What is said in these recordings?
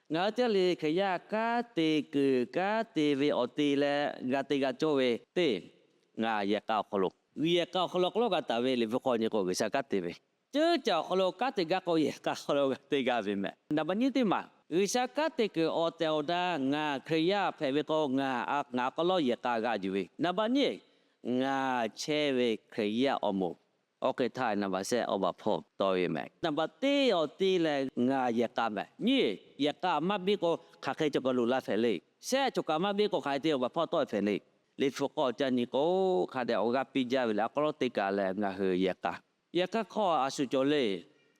Ngaˬ hui teˇ g'aˇ le le Hkriꞈ yaˇ kanˉ te kuiˬ kanˉ te ve awˬ te leh g'a te g'a cawˇ ve teˇ, ngaˬ yehˬ k'a awˬ hk'aw lo, yehˬ k'a awˬ hk'aw lo k'awꞈ lawˉ g'a taˍ ve Liꞈ hpu k'awꞈ nyi k'o, G'uiˬsha kanˉ te ve, ceuˇ caˬ awˬ hk'aw lo kanˉ te gaˇ k'o, yehˬ k'a hk'aw lo g'a te g'a ve mehˍ. Naˍ baꞈ nyiˇ teˇ maˬ, G'uiˬsha kanˉ te kuiˬ awˬ tehˬ awˬ na ngaˬ Hkriꞈ yaˇ hpehꞈ ve k'o, ngaˬ a ngaˬ awˬ hk'aw lo yehˬ k'a g'a yuˬ ve. Naˍ baꞈ nyiˇ, ngaˬ chehˇ ve Hkriꞈ yaˇ awˬ moˍ, oˇ hk'e htaˇ naˍ baꞈ shehˆ awˬ baˬ hpawˇ tawˆ ve mehˍ. Naˍ baꞈ teˇ awˬ te lehˬ, ngaˬ yehˬ k'a mehˍ. Nyiˇ, yehˬ k'a maˇ biˇ k'o, hk'aˬ hk'e cawˬ kaˬ lo la hpehꞈ le. Shehˆ cawˬ kaˬ maˇ biˇ k'o, hk'aˬ hk'e te awˬ baˬ hpawˇ tawˆ hpehꞈ le. Liꞈ hpu k'awꞈ ca nyi k'o, hk'a dehꞈ awˬ g'aˇ piˇ jaˇ ve leh, a k'aw lawˉ teˇ kaˬ lehˬ, ngaˬ hui yehˬ k'a, yehˬ k'a hk'aw a shu cawˬ le.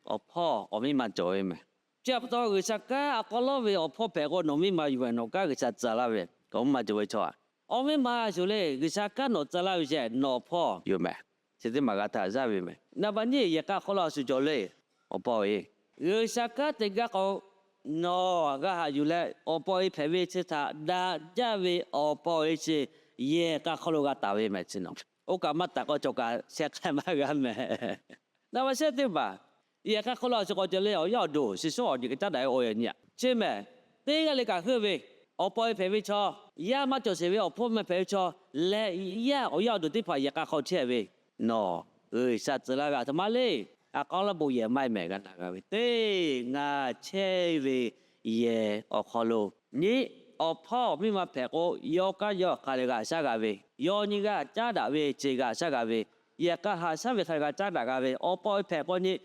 Awˬ hpawˇ awˬ miˇ ma cawˬ ve mehˍ. Chi pa taw G'uiˬsha kanˉ a k'aw lawˉ ve awˬ hpawˇ hpehꞈ k'o, nawˬ miˇ ma yuˬ ve, nawˬ kanˉ G'uiˬsha tcuh laˇ ve, awˬ miˇ ma cawˬ ve chaw, awˬ miˇ ma shuˍ le. G'uiˬsha kanˉ nawˬ tcuh laˇ ve ceh, nawˬ awˬ hpawˇ yoˬ mehˍ. Chi teˇ maˬ g'a htaꞈ zaˇ ve mehˍ. Naˍ baꞈ nyiˇ, yehˬ k'a hk'aw lo a shu cawˬ le. Awˬ pa-e, G'uiˬsha kanˉ te gaˇ k'o, nawˬ g'a haꞈ yuˬ leh, awˬ pa-e hpehꞈ ve chi htaꞈ daꞈ jaˇ ve awˬ pa-e chi yehˬ k'a hk'aw lo g'a taˍ ve mehˍ. Chi nawˬ oˇ kaꞈ maˇ taˍ k'o, cawˬ kaˬ shehˆ k'ai maˇ g'a mehˍ. Naˍ baꞈ shehˆ teˇ maˬ, yehˬ k'a hk'aw lo a shu k'awꞈ cawˬ le. Awˬ yaˇ awˬ duˬ shiˍ suhˉ awˬ nyi k'ai caˉ daꞈ ve awˬ yaꞈ nyi a. Chi mehˍ, teˇ g'aˇ le kaꞈ heuˆ ve, awˬ pa-e hpehꞈ ve chaw, yaˇ maˇ cawˬ sheˍ ve awˬ hpawˇ maˇ hpehꞈ ve chaw leh, yaˇ awˬ yaˇ awˬ duˬ teˇ hpaˍ yehˬ k'a hk'aw chehˇ ve, nawˬ G'uiˬsha tcuh laˇ ve aˬ htoꞈ ma le. A k'aw lawˉ bon yehˬ maˇ mehˍ g'a na g'a ve teˇ, ngaˬ chehˇ ve yehˬ awˬ hk'aw lo nyi, awˬ hpawˇ awˬ miˇ ma hpehꞈ k'o, yawˇ kaˉ yawˇ hk'a dehꞈ g'a shaˉ g'a ve, yaw nyi g'a caˉ daꞈ ve, ce g'a shaˉ g'a ve, yehˬ k'a haꞈ shaˉ ve hk'a dehꞈ g'a caˉ daꞈ g'a ve, awˬ pa-e hpehꞈ k'o nyi,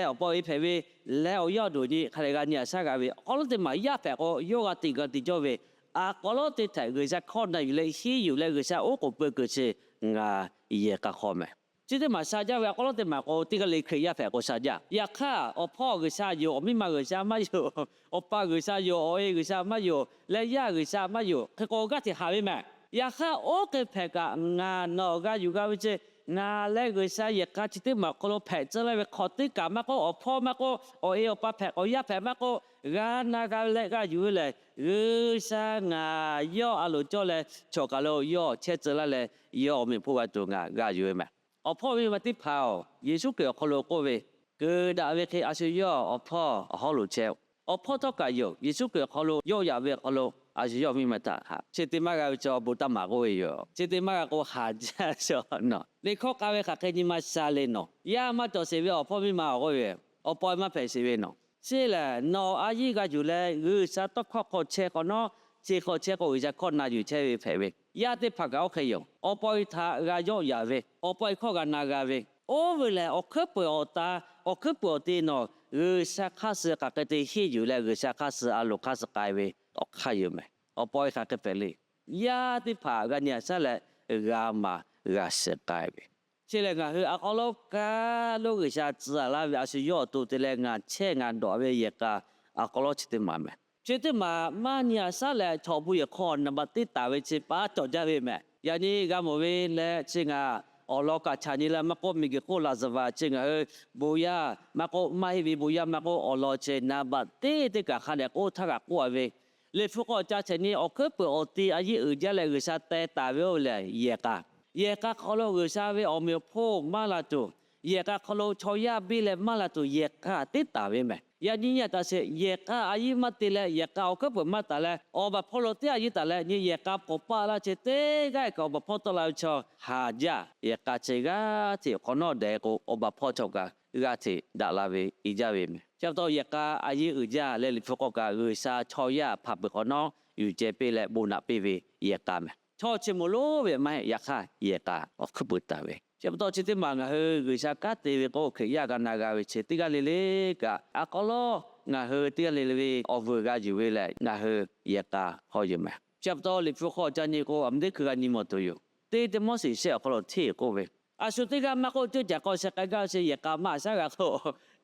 awˬ pa-e hpehꞈ ve leh awˬ yaˇ awˬ duˬ nyi hk'a dehꞈ g'a nyi a shaˉ g'a ve, a k'aw lawˉ teˇ maˬ yaˇ hpehꞈ k'o, yawˇ g'a tiꞈ g'a tiꞈ cawˇ ve, a k'aw lawˉ teˇ htaꞈ G'uiˬsha hkawˇ na yuˬ leh hiˇ yuˬ leh G'uiˬsha oˉ k'oˍ pui kuiˬ chi ngaˬ yehˬ k'a hk'aw mehˍ. Chi teˇ maˬ sha jaˇ ve a k'aw lawˉ teˇ maˬ k'o, teˇ g'aˇ le Hkriꞈ yaˇ hpehꞈ k'o sha jaˇ. Yaꞈ hk'aˇ, awˬ hpawˇ G'uiˬsha yoˬ, awˬ miˇ ma G'uiˬsha maˇ yoˬ, awˬ pa G'uiˬsha yoˬ, awˬ e G'uiˬsha maˇ yoˬ leh yaˇ G'uiˬsha maˇ yoˬ hk'e k'o, g'aˇ hteꞈ haꞈ ve mehˍ. Yaꞈ hk'aˇ, oˇ hk'e hpehꞈ kaꞈ ngaˬ nawˬ g'a yuˬ g'a ve chi, ngaˬ leh G'uiˬsha yehˬ k'a chi teˇ maˬ awˬ hk'aw lo hpehꞈ tcuh laˇ ve hk'awꞈ teˇ kaˬ maˇ k'oˆ, awˬ hpawˇ maˇ k'oˆ, awˬ e awˬ pa hpehꞈ k'o, yaˇ hpehꞈ maˇ k'oˆ, g'a na g'a leh g'a yuˬ ve lehˬ, G'uiˬsha ngaˬ yawˇ a loˍ cawˇ leh, choˬ kaˬ lo yawˇ chehˇ tcuh laˇ leh, yawˇ awˬ meꞈ awˬ hponˇ g'a tuˬ ngaˬ g'a yuˬ ve mehˍ. Awˬ hpawˇ ve ma teˇ hpaˍ-oˬ, Yeˍsuˆ Hkriꞈ awˬ hk'aw lo k'oˆ ve, Keu daꞈ ve hk'e a shu yawˇ awˬ hpawˇ awˬ hawˉ lo chehˇ-oˬ. Awˬ hpawˇ htawˇ kaꞈ yoˬ, Yeˍsuˆ Hkriꞈ awˬ hk'aw lo yawˇ yaꞈ ve awˬ hk'aw lo a shu yawˇ awˬ miˇ ma htaꞈ haꞈ. Chi te maˇ g'a ve chaw bon taˇ maˍ k'oˆ ve yoˬ. Chi te maˇ g'a k'o, haˍ jaˇ chaw nawˬ. Liꞈ hkawˇ k'a ve hk'aˬ hk'e nyi ma sha le nawˬ. Yaˇ maˇ cawˬ sheˍ ve awˬ hpawˇ miˇ ma awˬ k'oˆ ve, awˬ pa-e maˇ hpehꞈ sheˍ ve nawˬ. Chi lehˬ, nawˬ a yiˇ g'a yuˬ leh G'uiˬsha tawˇ hkawˇ hk'aw chehˇ hk'awꞈ nawˉ, chi hk'aw chehˇ k'o G'uiˬsha hkawˇ na yuˬ chehˇ ve hpehꞈ ve. Yaˇ teˇ hpaˍ kaꞈ oˇ hk'e yoˬ. Awˬ pa-e htaꞈ g'a yawˆ yan ve, awˬ pa-e hkawˇ g'a na g'a ve, oˇ ve lehˬ awˬ hkuiˉ peuˬ awˬ ta, awˬ hkuiˉ peuˬ awˬ te nawˬ G'uiˬsha hk'aˇ suh hk'aˬ hk'e te henˇ yuˬ leh, G'uiˬsha hk'aˇ suh a loˍ hk'aˇ suh k'ai ve awˬ hk'aˇ yoˬ mehˍ. Awˬ pa-e hk'aˬ hk'e hpehꞈ le. Yaˇ teˇ hpaˍ g'a nyi a shaˉ leh, g'a maˍ g'a shiˍ k'ai ve. Chi lehˬ, ngaˬ hui a k'aw lawˉ kaˇ lo G'uiˬsha tcuh laˇ ve a shu yawˇ awˬ to te leh ngaˬ chehˇ ngaˬ dawꞈ ve yehˬ k'a a k'aw lawˉ chi teˇ maˬ mehˍ. Chi teˇ maˬ maˇ nyi a shaˉ leh, chaw bon yehˬ hk'aw naˍ baꞈ teˇ taˍ ve chi pa cawˬ jaˇ ve mehˍ. Yaꞈ nyi g'a mawˬ ve leh, chi ngaˬ awˬ lawn kaꞈ chaꞈ nyi leh maˇ k'oˆ, miˬguiˬ hk'oˆ laˍzaˍvaˍ chi ngaˬ hui bon yaˇ maˇ k'oˆ, maˇ heˆ ve bon yaˇ maˇ k'oˆ, awˬ lawn chi naˍ baꞈ teˇ teˇ kaꞈ hk'a dehꞈ k'oˆ htaˇ kaꞈ k'oˆ a ve, Liꞈ hpu k'awꞈ ca shehˍ nyi awˬ hkuiˉ peuˬ awˬ te a yiˇ uiˍ jaˇ leh G'uiˬsha teh taˍ ve oˇ ve lehˬ yehˬ k'a. Yehˬ k'a hk'aw lo G'uiˬsha ve awˬ meꞈ awˬ hponˇ maˇ la tuˬ, yehˬ k'a hk'aw lo chaw yaˇ biˇ leh maˇ la tuˬ yehˬ k'a teˇ taˍ ve mehˍ. Yaꞈ nyi nyi a taꞈ sheˍ, yehˬ k'a a yiˇ maˇ te leh, yehˬ k'a awˬ hkuiˉ peuˬ maˇ taˍ leh, awˬ baˬ hpawˇ lo teˇ a yiˇ taˍ leh nyi yehˬ k'a k'awꞈ paˆ laˇ chi teˇ g'aˇ kaꞈ awˬ baˬ hpawˇ tawˆ la ve chaw haˍ jaˇ. Yehˬ k'a chi g'aˇ hteꞈ hk'awꞈ nawˉ dehꞈ k'o, awˬ baˬ hpawˇ chaw kaꞈ g'aˇ hteꞈ daꞈ la ve i jaˇ ve mehˍ. Chi pa taw yehˬ k'a a yiˇ uiˍ jaˇ leh Liꞈ hpu k'awꞈ kaꞈ G'uiˬsha chaw yaˇ hpanˍ peuˬ hk'awꞈ nawˉ yuˬ ceh piˇ leh bon naꞈ piˇ ve yehˬ k'a mehˍ. Chaw chi moˍ lonˉ ve maˇ heˆ, yaꞈ hk'aˇ yehˬ k'a awˬ hkuiˉ peuˬ taˍ ve. Chi pa taw chi teˇ maˬ ngaˬ hui G'uiˬsha kanˉ te ve k'o, Hkriꞈ yaˇ g'a na g'a ve chi teˇ g'aˇ le le kaꞈ a k'aw lawˉ ngaˬ hui teˇ g'aˇ le le ve awˬ vuiˬ g'a yuˬ ve lehˬ, ngaˬ hui yehˬ k'a hpawˇ yoˬ mehˍ. Chi pa taw Liꞈ hpu hk'aw ca nyi k'o, a muˇ teˇ hkui g'a nyi mawˬ tuˬ yoˬ. Teˇ Tiˆmoˉseˍ shehˆ awˬ hk'aw lo hteˇ k'oˆ ve, a shu teˇ g'aˇ maˇ k'oˆ, ceuˇ caˬ k'aw sheh k'ai gaˇ ve chi yehˬ k'a maˇ a shaˉ g'a k'o,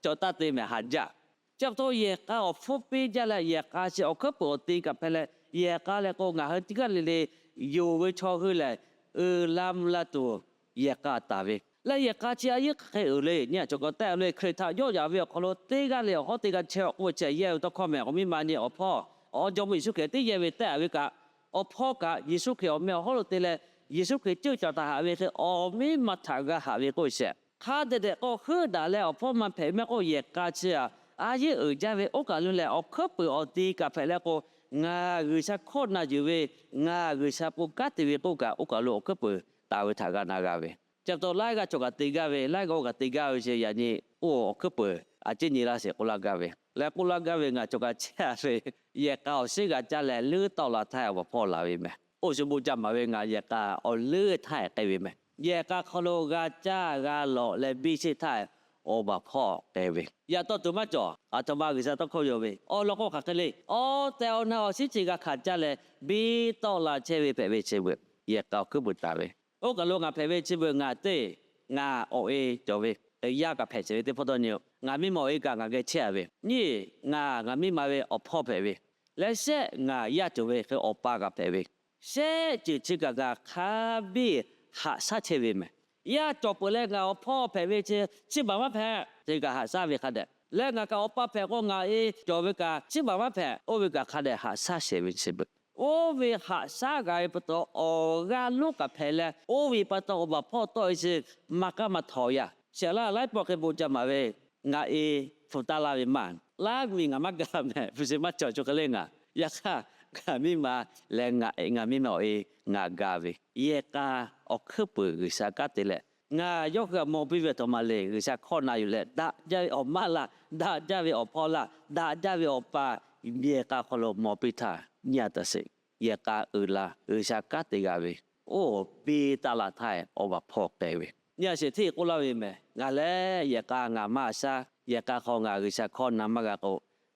cawˬ taˇ te mehˍ, haˍ jaˇ. Chi pa taw yehˬ k'a awˬ hpfuhˇ piˇ jaˇ leh, yehˬ k'a chi awˬ hkuiˉ peuˬ awˬ te kaꞈ hpehꞈ leh, yehˬ k'a leh k'o ngaˬ hui teˇ g'aˇ le le yonˍ ve chaw hui lehˬ, uiˍ la mvuh la tuˬ yehˬ k'a taˍ ve. Leh yehˬ k'a chi a yiˇ hk'aˬ hk'e uiˍ le nyi a cawˬ kaꞈ tehꞈ le, Hkriꞈ htaꞈ yawˆ yan ve awˬ hk'aw lo teˇ g'aˇ le awˬ hawˉ teˇ g'aˇ chehˇ k'oˆ ve chi yehˇ ve tawˇ hkawˇ mehˍ. Awˬ miˇ ma nyi awˬ hpawˇ, awˬ jawˇmawˇ Yeˍsuˆ Hkriꞈ teˇ yehˇ ve tehꞈ ve kaꞈ, awˬ hpawˇ kaꞈ Yeˍsuˆ Hkriꞈ awˬ meh awˬ hawˉ lo te leh, Yeˍsuˆ Hkriꞈ ceuˇ caˬ htaꞈ haꞈ ve hk'e awˬ miˇ ma htaꞈ g'a haꞈ ve k'oˆ ve shehˍ. Hk'a dehꞈ dehꞈ k'o heuˆ daꞈ leh awˬ hpawˇ maˇ hpehꞈ ve maˇ k'oˆ, yehˬ k'a chi a a yeˉ uiˍ jaˇ ve oˇ kaˬ lo lehˬ, awˬ hkuiˉ puiˍ awˬ ti kaꞈ hpehꞈ leh k'o, ngaˬ G'uiˬsha hkawˇ na yuˬ ve, ngaˬ G'uiˬsha pon kanˉ te ve k'oˆ kaꞈ, oˇ kaˬ lo awˬ hkuiˉ puiˍ taˍ ve htaꞈ g'a na g'a ve. Chi pa taw laiˉ g'aˇ cawˬ kaꞈ te gaˇ ve, laiˉ g'aˇ oˇ kaꞈ te gaˇ ve chi yaꞈ nyi oˇ awˬ hkuiˉ puiˍ a ciˉ nyi laˇ sheˍ k'oˆ laˇ gaˇ ve. Leh k'oˆ laˇ gaˇ ve, ngaˬ cawˬ kaꞈ chehˇ a ve, yehˬ k'a awˬ suhˉ g'a caˇ leh leuˉ tawˆ la htaˇ awˬ baˬ hpawˇ la ve meh. Oˇ shu bon ca maˍ ve ngaˬ yehˬ k'a awˬ leuˉ htaˇ k'ai ve meh. Yehˬ k'a hk'aw lo g'a caˇ g'a lawꞈ leh biˇ sheˆ htaˇ awˬ baˬ hpawˇ k'ai ve. Yaꞈ taw tuˬ maˇ cawˬ. Aˬ htoꞈ ma G'uiˬsha tawˇ hkawˇ yaw ve awˬ lawn k'o hk'aˬ hk'e le, awˬ tehˬ awˬ na awˬ shiˉ chi g'a hkanˍ caˇ leh biˇ tawˆ la chehˇ ve hpehꞈ ve chi beuꞈ, yehˬ k'a awˬ hkuiˉ puiˍ taˍ ve. Oˇ kaˬ lo ngaˬ hpehꞈ ve chi beuꞈ ngaˬ teˇ, ngaˬ awˬ e cawˬ ve, yaˇ kaꞈ hpehꞈ sheˍ ve teˇ hpawˇ dawˇ nyi-oˬ. Ngaˬ miˇ ma awˬ e kaꞈ ngaˬ geh chehˇ a ve, nyiˇ, ngaˬ ngaˬ miˇ ma ve awˬ hpawˇ hpehꞈ ve, leh shehˆ ngaˬ yaˇ cawˬ ve hk'e awˬ pa kaꞈ hpehꞈ ve, shehˆ ceuˬ chi kaꞈ ngaˬ hk'a biˇ haꞈ shaˉ chehˇ ve meh. Yaˇ cawˬ peuˬ leh ngaˬ awˬ hpawˇ hpehꞈ ve chi, chiˇ baˬ maˇ hpehꞈ, chi kaꞈ haꞈ shaˉ ve hk'a dehꞈ. Leh ngaˬ kaꞈ awˬ pa hpehꞈ k'o ngaˬ e cawˬ ve kaꞈ chiˇ baˬ maˇ hpehꞈ, oˇ ve kaꞈ hk'a dehꞈ haꞈ shaˉ shehˍ ve chi beuꞈ. Oˇ ve haꞈ shaˉ g'a ve pa taw awˬ g'aˇ lonˉ kaꞈ hpehꞈ leh, oˇ ve pa taw awˬ baˬ hpawˇ tawˆ e chi maˇ k'aˉ maˇ htaw yaˇ. Shehˍ laˇ laiˉ pawˆ hk'e bon ca maˍ ve, ngaˬ e hpu taˇ laˇ ve maˇ, laˇ miˬ ngaˬ maˇ gaˬ mehˍ, hpu shi maˇ cawˬ chi hk'e le ngaˬ. Yaꞈ hk'aˇ, ngaˬ miˇ ma leh ngaˬ e ngaˬ miˇ ma awˬ e ngaˬ ga ve, yehˬ k'a awˬ hkuiˉ puiˍ G'uiˬsha kanˉ te leh, ngaˬ yawˇ hui htaꞈ maw piˇ ve aˬ htoꞈ ma le, G'uiˬsha hkawˇ na yuˬ leh daꞈ jaˇ ve awˬ maˇ laˇ, daꞈ jaˇ ve awˬ hpawˇ laˇ, daꞈ jaˇ ve awˬ pa, yehˬ k'a hk'aw lo maw piˇ htaˇ nyi a taˍ sheˍ. Yehˬ k'a uiˍ la G'uiˬsha kanˉ te g'a ve, oˇ biˇ taˆ la htaˇ awˬ baˬ hpawˇ k'ai ve. Nyi a sheˍ hteˇ k'oˆ laˇ ve meh, ngaˬ lehˬ yehˬ k'a ngaˬ maˇ shaˉ, yehˬ k'a hk'aw ngaˬ G'uiˬsha hkawˇ na maˇ g'a k'o,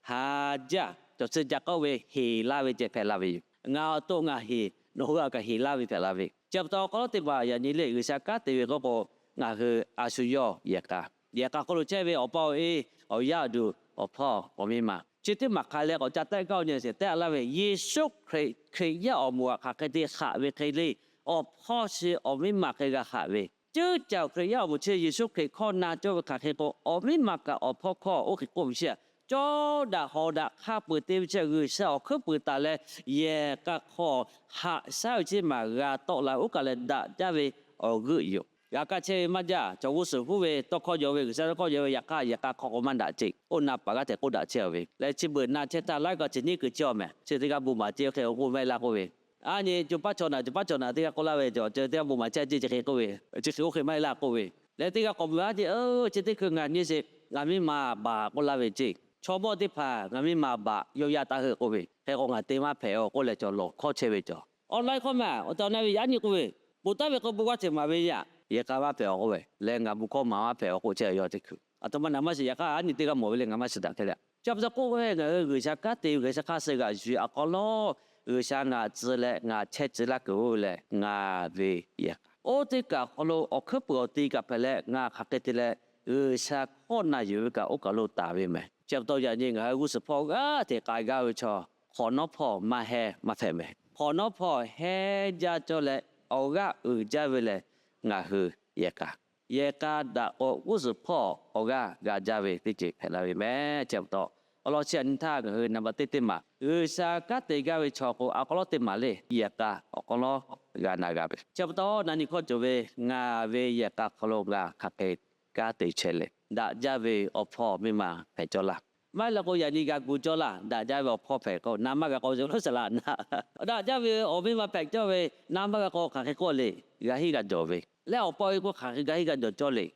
ha jaˇ cawˬ tcuh ca k'oˆ ve heˍ laˇ ve ceh hpehꞈ la ve yoˬ. Ngaˬ awˬ to ngaˬ heˍ, nawˬ hui a kaꞈ heˍ laˇ ve hpehꞈ la ve. Chi pa taw awˬ hk'aw lo teˇ hpaˍ yaꞈ nyi le G'uiˬsha kanˉ te ve k'oˆ k'o, ngaˬ hui a shu yawˇ yehˬ k'a, yehˬ k'a hk'aw lo chehˇ ve awˬ pa awˬ e, awˬ yaˇ awˬ duˬ, awˬ hpawˇ awˬ miˇ ma chi teˇ maˬ hk'a leh k'awꞈ ca tehˆ gaˇ-oˬ nyi a sheˍ tehˆ laˇ ve, Yeˍsuˆ Hkriꞈ, Hkriꞈ yaˇ awˬ moˍ htaꞈ hk'aˬ hk'e te haꞈ ve hk'e le, awˬ hpawˇ chi awˬ miˇ ma hk'e g'a haꞈ ve, ceuˇ caˬ Hkriꞈ yaˇ awˬ moˍ chi Yeˍsuˆ Hkriꞈ hkawˇ na cawˇ ve hk'aˬ hk'e k'o, awˬ miˇ ma kaꞈ awˬ hpawˇ hkawˇ oˇ hk'e k'oˆ ve chi, cawˇ daꞈ hawˍ daꞈ hk'a peuˬ te ve chi G'uiˬsha awˬ hkuiˉ puiˍ taˍ leh, yehˬ k'a hk'aw haꞈ shaˉ ve chi maˬ g'a tawˆ la oˇ kaˬ leh daꞈ jaˇ ve awˬ g'euˆ yoˬ. G'a kaˇ chehˇ ve maˇ jaˇ. Cawˬ g'uˇ suhˍ huˉ ve tawˇ hkawˇ yaw ve, G'uiˬsha tawˇ hkawˇ yaw ve, yaꞈ hk'aˇ yehˬ k'a hk'aw k'o maˇ daꞈ ceˇ. Oˇ na paˍ g'aˇ hteꞈ k'oˆ daꞈ chehˇ ve leh, chi beuꞈ na chehˇ htaˇ laiˉ g'a chi nyiˇ kuiˬ chehˇ-oˬ meh, chi teˇ g'aˇ bon maˍ ceˇ oˇ hk'e awˬ k'oˆ maˇ heˆ laˇ k'oˆ ve. Aˉ nyi co paˉ chaw naˬ co paˉ chaw naˬ teˇ g'aˇ k'oˆ laˇ ve, cawˬ ceh teˇ g'aˇ bon maˍ chehˇ ceˇ chi hk'e k'oˆ ve, chi hk'e oˇ hk'e maˇ heˆ laˇ k'oˆ ve. Leh teˇ g'aˇ k'awꞈ mui aˉ nyi, chi teˇ hkui ngaˬ nyi sheˍ, ngaˬ miˇ ma baˬ k'oˆ laˇ ve ceˇ. Chaw mawˇ teˇ hpaˍ ngaˬ miˇ ma baˬ yawˇ yaˇ taˇ heuˆ k'oˆ ve, hk'e k'o ngaˬ te maˇ hpehꞈ-oˬ k'oˆ leh cawˬ lawˬ hkawˇ chehˇ ve cawˬ. Awˬ lawn hkawˇ maˬ awˬ tehˬ awˬ na ve yaꞈ nyi k'oˆ ve, ponˬ taˍ ve k'o bon g'aˇ hteꞈ maˍ ve yaꞈ, yehˬ k'a maˇ hpehꞈ-oˬ k'oˆ ve, leh ngaˬ bon hkawˇ maˍ maˇ hpehꞈ-oˬ k'oˆ chehˇ ve yawˇ teˇ hkui. Aˬ htoꞈ ma naˬ maˇ shiˍ, yaꞈ hk'aˇ aˉ nyi teˇ g'aˇ mawˬ ve le ngaˬ maˇ shiˍ daꞈ hk'e le. Chi pa taw k'oˆ ve ngaˬ hui G'uiˬsha kanˉ te ve G'uiˬsha hk'aˇ suh g'aꞈ yuˬ awˬ hk'aw lo, G'uiˬsha ngaˬ tcuh leh ngaˬ chehˇ tcuh laˇ kuiˬ oˇ ve leh ngaˬ ve yehˬ k'a, oˇ teˇ kaˬ awˬ hk'aw lo awˬ hkuiˉ puiˍ awˬ ti kaꞈ hpehꞈ leh ngaˬ hk'aˬ hk'e te leh G'uiˬsha hkawˇ na yuˬ ve kaꞈ oˇ kaˬ lo taˍ ve meh. Chi pa taw yaꞈ nyi ngaˬ hui g'uˇ suhˍ hpawˇ g'aˇ hteꞈ k'ai gaˇ ve chaw, hk'awꞈ nawˉ hpawˇ maˇ hehnˇ maˇ hpehꞈ meh. Hk'awꞈ nawˉ hpawˇ hehnˇ jaˇ cawˇ leh awˬ g'aˇ uiˍ jaˇ ve lehˬ, ngaˬ hui yehˬ k'a, yehˬ k'a daꞈ k'o g'uˇ suhˍ hpawˇ awˬ g'aˇ g'a jaˇ ve teˇ ceuˬ hpehꞈ la ve meh. Chi pa taw awˬ lawn chi aꞈ nyi htaˇ ngaˬ hui naˍ baˬ teˇ teˇ maˬ G'uiˬsha kanˉ te gaˇ ve chaw k'o, a k'aw lawˉ teˇ maˬ le, yehˬ k'a awˬ hk'aw lo g'a na g'a ve. Chi pa taw na nyi hkawˇ cawˬ ve, ngaˬ ve yehˬ k'a hk'aw lo ngaˬ hk'aˬ hk'e kanˉ te chehˇ le. Daꞈ jaˇ ve awˬ hpawˇ miˇ ma hpehꞈ cawˇ laˇ. Maˇ heˆ leh k'o yaꞈ nyi g'a gu cawˇ laˇ. Daꞈ jaˇ ve awˬ hpawˇ hpehꞈ k'o na maˇ g'a k'o, laˇ shaˍ laꞈ na, daꞈ jaˇ ve awˬ miˇ ma hpehꞈ cawˇ ve na maˇ g'a k'o hk'aˬ hk'e k'oˆ le. G'a hiˉ g'a jawˬ ve, leh awˬ pa awˬ e k'o hk'aˬ hk'e g'a hiˉ g'a jawˬ cawˇ le.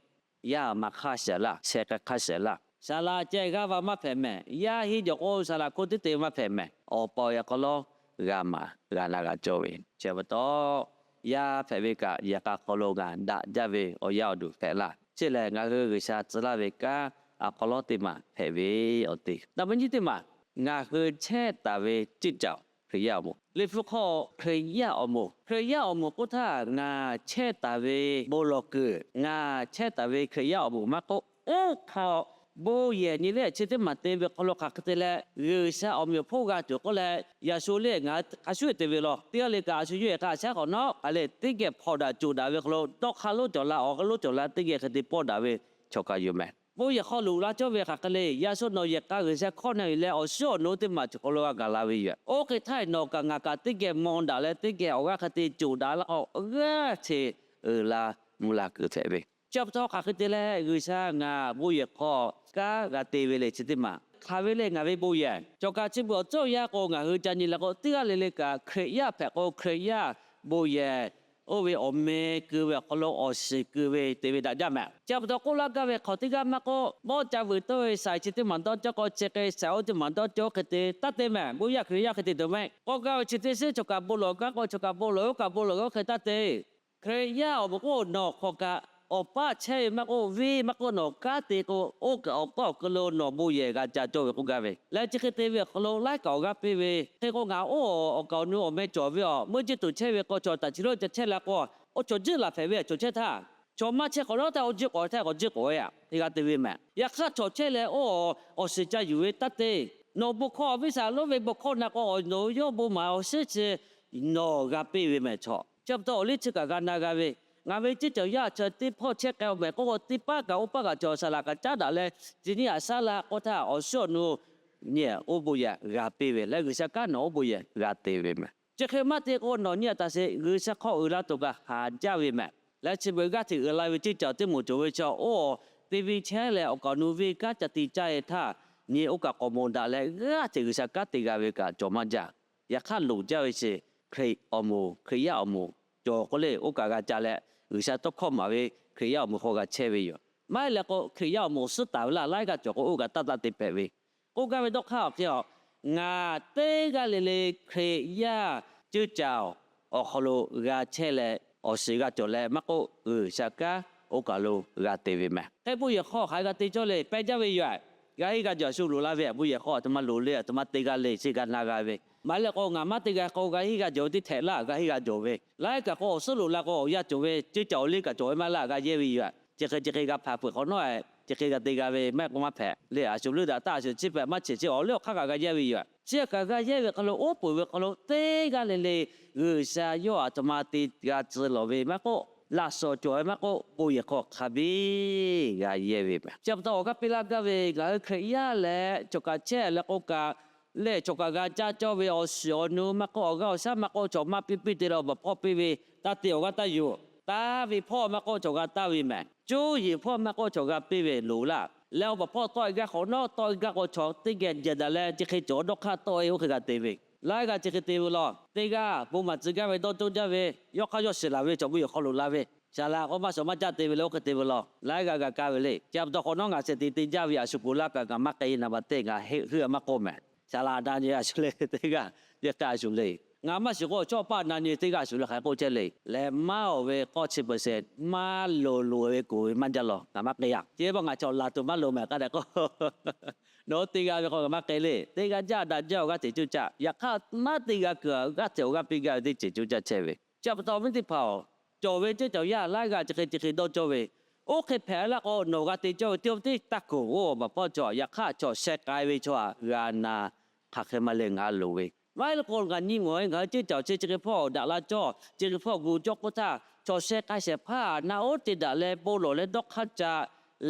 Yaˇ maˇ hk'aˇ shaˍ laˇ, sheh k'a hk'aˇ shaˍ laˇ. Shaˍ laꞈ ceh g'aˇ va maˇ hpehꞈ mehˍ. Yaˇ hiˉ jawˬ k'o shaˍ laꞈ hko teˇ te maˇ hpehꞈ mehˍ. Awˬ pa awˬ e a k'aw lawˉ g'a maˍ g'a na g'a cawˇ ve. Chi pa taw yaˇ hpehꞈ ve kaꞈ yehˬ k'a hk'aw lo ngaˬ daꞈ jaˇ ve awˬ yaˇ awˬ duˬ hpehꞈ laˇ. Chi lehˬ ngaˬ hui G'uiˬsha tcuh laˇ ve kanˉ a k'aw lawˉ teˇ maˬ hpehꞈ ve awˬ te. Naˍ baˬ nyiˇ teˇ maˬ, ngaˬ hui chehˇ taˍ ve ceuˇ caoˬ Hkriꞈ yaˇ awˬ moˍ. Liꞈ hpu hk'aw Hkriꞈ yaˇ awˬ moˍ, Hkriꞈ yaˇ awˬ moˍ k'oˆ htaˇ ngaˬ chehˇ taˍ ve bon lawˬ kuiˬ, ngaˬ chehˇ taˍ ve Hkriꞈ yaˇ awˬ moˍ maˇ k'oˆ, oˇ hk'aw bon yehˬ nyi leh chi teˇ maˬ te ve hk'aw lo hk'aˬ hk'e te leh G'uiˬsha awˬ meꞈ awˬ hponˇ g'a tuˬ k'oˆ leh, yaꞈ shu le ngaˬ a shu te ve law. Teˇ g'aˇ le kaꞈ a shu yawˇ yehˬ k'a shaˉ k'awꞈ nawˉ k'ai leh teˇ geh hpawnˬ daꞈ coˬ daꞈ ve hk'aw lo dawˇ hk'aˇ lonˉ cawˬ la, awˬ lonˉ cawˬ la teˇ geh hk'e te pawˇ daꞈ ve chaw kaꞈ yoˬ meh. Bon yehˬ hk'aw loꞈ la cawˇ ve hk'aˬ hk'e le, yaꞈ shu nawˬ yehˬ k'a G'uiˬsha hkawˇ na yuˬ leh awˬ shuˉ awˬ naw teˇ maˬ chi hk'aw lo g'a gaˬ la ve yoˬ. Oˇ hk'e htaˇ nawˬ kaꞈ ngaˬ kaꞈ teˇ geh maw daꞈ leh teˇ geh awˬ g'aˇ hk'e te coˬ daꞈ la k'o, g'aˇ hteꞈ uiˍ la mvuh la kuiˬ hpehꞈ ve. Chi pa taw hk'aˬ hk'e te leh G'uiˬsha ngaˬ bon yehˬ hk'aw kanˉ g'a te ve le chi teˇ maˬ hk'aˬ ve le ngaˬ ve bon yehˬ. Cawˬ kaꞈ chi beuꞈ awˬ ceuˬ awˬ yanˇ k'o, ngaˬ hui ca nyi leh k'o, teˇ g'aˇ le le kaꞈ Hkriꞈ yaˇ hpehꞈ k'o, Hkriꞈ yaˇ bon yehˬ oˇ ve awˬ meh keu ve awˬ hk'aw lo awˬ shiˍ keu ve te ve daꞈ jaˇ mehˍ. Chi pa taw k'oˆ laˇ gaˇ ve hk'aw teˇ g'aˇ maˇ k'oˆ, mawˇ ca vuiˬ tawˇ ve shaiˍ chi teˇ maˬ dawˇ cawˇ k'o, chi hk'e shaiˍ oˇ teˇ maˬ dawˇ cawˇ hk'e te taˇ te mehˍ. Bon yaˇ Hkriꞈ yaˇ hk'e te tuˬ mehˍ. K'oˆ gaˇ ve chi teˇ shiˉ chaw kaꞈ bon lawˬ gaˇ k'o, chaw kaꞈ bon lawˬ, oˇ kaꞈ bon lawˬ oˇ hk'e taˇ te. Hkriꞈ yaˇ awˬ moˍ k'o nawˬ hk'aw kaꞈ awˬ paˇ chehˇ ve maˇ k'oˆ, venˇ maˇ k'oˆ nawˬ kanˉ te k'o, oˇ kaꞈ awˬ paˇ awˬ hk'aw lo nawˬ bon yehˬ g'a ca cawˇ ve k'oˆ gaˇ ve. Leh chi hk'e te ve awˬ hk'aw lo laiˉ kaꞈ awˬ g'aˇ piˇ ve hk'e k'o, ngaˬ oˇ awˬ kaˍ awˬ nu awˬ meh cawˬ ve awˬ meuˇ jiˇ tuˬ chehˇ ve k'o, chaw taˍ chi lo ca chehˇ la k'o, oˇ chaw jiˇ laˬ hpehꞈ ve chaw chehˇ htaˇ, chaw maˇ chehˇ k'awꞈ nawˉ htaˇ oˇ jiˇ k'awꞈ htaˇ k'awꞈ jiˇ k'awꞈ ve aꞈ hk'e g'a te ve mehˍ. Yaꞈ hk'aˇ chaw chehˇ leh oˇ awˬ shiˍ ca yuˬ ve taˇ te. Nawˬ bon hkawˇ awˬ viˉ shaˍ lonˉ ve bon hkawˇ na k'o, awˬ nawˬ yawˇ bon maˍ awˬ shiˉ chi nawˬ g'a piˇ ve mehˍ chaw. Chi pa taw awˬ liˇ chi kaꞈ g'a na g'a ve, ngaˬ ve ceˇ cawˬ yaˇ chi teˇ hpawˇ chehˇ k'ai awˬ mehˍ k'oˆ k'o, teˇ paˉ kaꞈ oˇ paˉ kaꞈ cawˬ saˍ laꞈ kaꞈ caˉ daꞈ leh, chi nyiˇ aꞈ shaˉ la k'oˆ htaˇ, awˬ shiˉ awˬ nu nyi oˇ bon yehˬ g'a piˇ ve leh, G'uiˬsha kanˉ nawˬ oˇ bon yehˬ g'a te ve mehˍ. Chi hk'e maˇ te k'o, nawˬ nyiˇ aꞈ taˍ sheˍ G'uiˬsha hk'aw uiˍ la tuˬ kaꞈ haˍ jaˇ ve mehˍ. Leh chi beuꞈ g'aˇ hteꞈ uiˍ la ve ceˇ cawˬ teˇ moˍ cawˬ ve chi oˇ TV chehˇ leh awˬ kaˍ awˬ nu venˇ kanˉ ca te caˇ e htaˇ, nyi oˇ kaꞈ k'awꞈ mawˬ daꞈ leh g'aˇ hteꞈ G'uiˬsha kanˉ te g'a ve kaꞈ cawˬ maˇ jaˇ. Yaꞈ hk'aˇ loˍ jaˇ ve chi Hkriꞈ awˬ moˍ, Hkriꞈ yaˇ awˬ moˍ cawˬ k'o le, oˇ kaꞈ g'a ca leh G'uiˬsha tawˇ hkawˇ maˍ ve Hkriꞈ yaˇ awˬ moˍ hk'aw g'a chehˇ ve yoˬ. Maˇ heˆ leh k'o, Hkriꞈ yaˇ awˬ moˍ suhˉ taˍ ve laˇ laiˉ g'aˇ cawˬ k'o, oˇ kaꞈ taˇ taˇ te hpehꞈ ve. K'oˆ gaˇ ve dawˇ hk'aˇ awˬ hk'e a, ngaˬ teˇ g'aˇ le le Hkriꞈ yaˇ ceuˇ caˬ awˬ hk'aw lo g'a chehˇ leh awˬ shiˍ g'a cawˬ leh maˇ k'oˆ, G'uiˬsha kanˉ oˇ kaˬ lo g'a te ve mehˍ. Hk'e bon yehˬ hk'aw hk'aˬ hk'e g'a te cawˇ le, pehˇ jaˇ ve yoˬ. G'a henˇ g'a jawˬ a shu loꞈ la ve, bon yehˬ hk'aw a htoꞈ ma loˍ le, a htoꞈ ma te g'a le, chi g'a na g'a ve. Maˇ heˆ leh k'o, ngaˬ maˇ te g'a k'o, g'a henˇ g'a jawˬ ve teˇ htehꞈ laˇ, g'a henˇ g'a jawˬ ve. Laiˉ kaꞈ k'o, awˬ suhˉ loꞈ la k'o, awˬ yanˇ cawˬ ve ceˇ cawˬ awˬ liˇ kaꞈ cawˬ ve maˇ heˆ laˇ, g'a yehˇ ve yoˬ. Chi hk'e chi hk'e g'a hpanˍ peuˬ hk'awꞈ nawˉ, chi hk'e g'a te g'a ve maˇ heˆ k'o maˇ hpehꞈ le. A shu leuˉ daꞈ taˇ, a shu chi hpehꞈ maˇ cheꞈ chi awˬ liˇ awˬ hk'aˇ kaꞈ g'a yehˇ ve yoˬ. Chi kaꞈ g'a yehˇ ve hk'aw lo, oˉ peunˍ ve hk'aw lo teˇ g'aˇ le le G'uiˬsha yawˇ a htoꞈ ma te g'a tcuh lawˬ ve maˇ k'oˆ, laꞈ shawnˍ cawˬ ve maˇ k'oˆ, bon yehˬ hk'aw hk'a biˇ g'a yehˇ ve mehˍ. Chi pa taw awˬ g'aˇ piˇ laˇ gaˇ ve, ngaˬ hui Hkriꞈ yaˇ leh chaw kaꞈ chehˇ leh k'o kaꞈ lehˬ, chaw kaꞈ g'a caˇ cawˇ ve awˬ shiˍ awˬ nu maˇ k'oˆ, awˬ g'aˇ awˬ shaˉ maˇ k'oˆ, chaw maˇ piˇ piˇ te leh awˬ baˬ hpawˇ piˇ ve, taˇ te awˬ g'aˇ taˇ yuˬ. Taˇ ve hpawˇ maˇ k'oˆ, chaw g'a taˇ ve mehˍ. Cuˇ yiˍ hpawˇ maˇ k'oˆ, chaw g'a piˇ ve loˍ laˇ. Leh awˬ baˬ hpawˇ tawˆ e gaˇ hk'awꞈ nawˉ, tawˆ e gaˇ k'o chaw teˇ geh jehˬ daꞈ leh chi hk'e cawˬ dawˇ hk'aˇ tawˆ e oˇ hk'e g'a te ve. Laiˉ g'aˇ chi hk'e te ve law. Teˇ g'aˇ bon maˍ tcuh gaˇ ve dawˇ cawˇ jaˇ ve, yawˇ hk'aˇ yawˇ shiˍ laˬ ve chaw bon yehˬ hk'aw loꞈ la ve, shaˍ laꞈ k'o maˇ shawˍ maˇ caˇ te ve le, oˇ hk'e te ve law. Laiˉ g'aˇ g'a kaˇ ve le. Chi pa taw hk'awꞈ nawˉ ngaˬ shehˍ te te jaˇ ve a shu k'oˍ laˇ kaꞈ ngaˬ maˇ k'ai, naˍ baˬ teˇ ngaˬ heˆ heuˆ a maˇ k'oˆ mehˍ. Shaˍ laꞈ na nyi a shu le teˇ g'aˇ, yehˬ k'ai a shu le. Ngaˬ maˇ shiˍ k'o, chaw paˇ na nyi teˇ g'aˇ a shu le hk'aˬ hk'e k'oˆ chehˇ le. Leh maˇ oˬ ve k'awˇ chi peuˬ sheˍ maˇ loˍ loˍ ve k'oˍ ve maˇ jaˇ law, ngaˬ maˇ k'ai a. Chi beuꞈ ngaˬ chaw laˬ tuˬ maˇ loˍ mehˍ k'aˇ dehꞈ k'o, nawˬ hui teˇ g'aˇ ve k'o ngaˬ maˇ k'ai le. Teˇ g'aˇ jaˇ daꞈ jaˇ awˬ g'aˇ hteꞈ coˇ caˇ. Yaꞈ hk'aˇ maˇ te g'a kuiˬ g'aˇ hteꞈ awˬ g'aˇ piˇ gaˇ ve teˇ ceuˬ coˇ caˇ chehˇ ve. Chi pa taw awˬ viˉ teˇ hpaˍ-oˬ, cawˬ ve ceˇ cawˬ yaˇ laiˉ g'aˇ chi hk'e chi hk'e dawˇ cawˇ ve, oˇ hk'e hpehꞈ laˇ k'o nawˬ g'a te cawˇ ve teˇ oˇ teˇ taˇ kuˬ oˇ baˬ hpawˇ chaw, yaꞈ hk'aˇ chaw sheh k'ai ve chaw htaꞈ g'a na hk'aˬ hk'e maˇ le ngaˬ loˍ ve. Maˇ heˆ leh k'o ngaˬ nyi mawˬ ve ngaˬ hui ceˇ cawˬ chi chi hk'e hpawˇ daꞈ la cawˇ, chi hk'e hpawˇ gu cawˇ k'oˆ htaˇ, chaw sheh k'ai shehˍ hpaˇ na oˉ te daꞈ leh bon lawˬ leh dawˇ hk'aˇ ca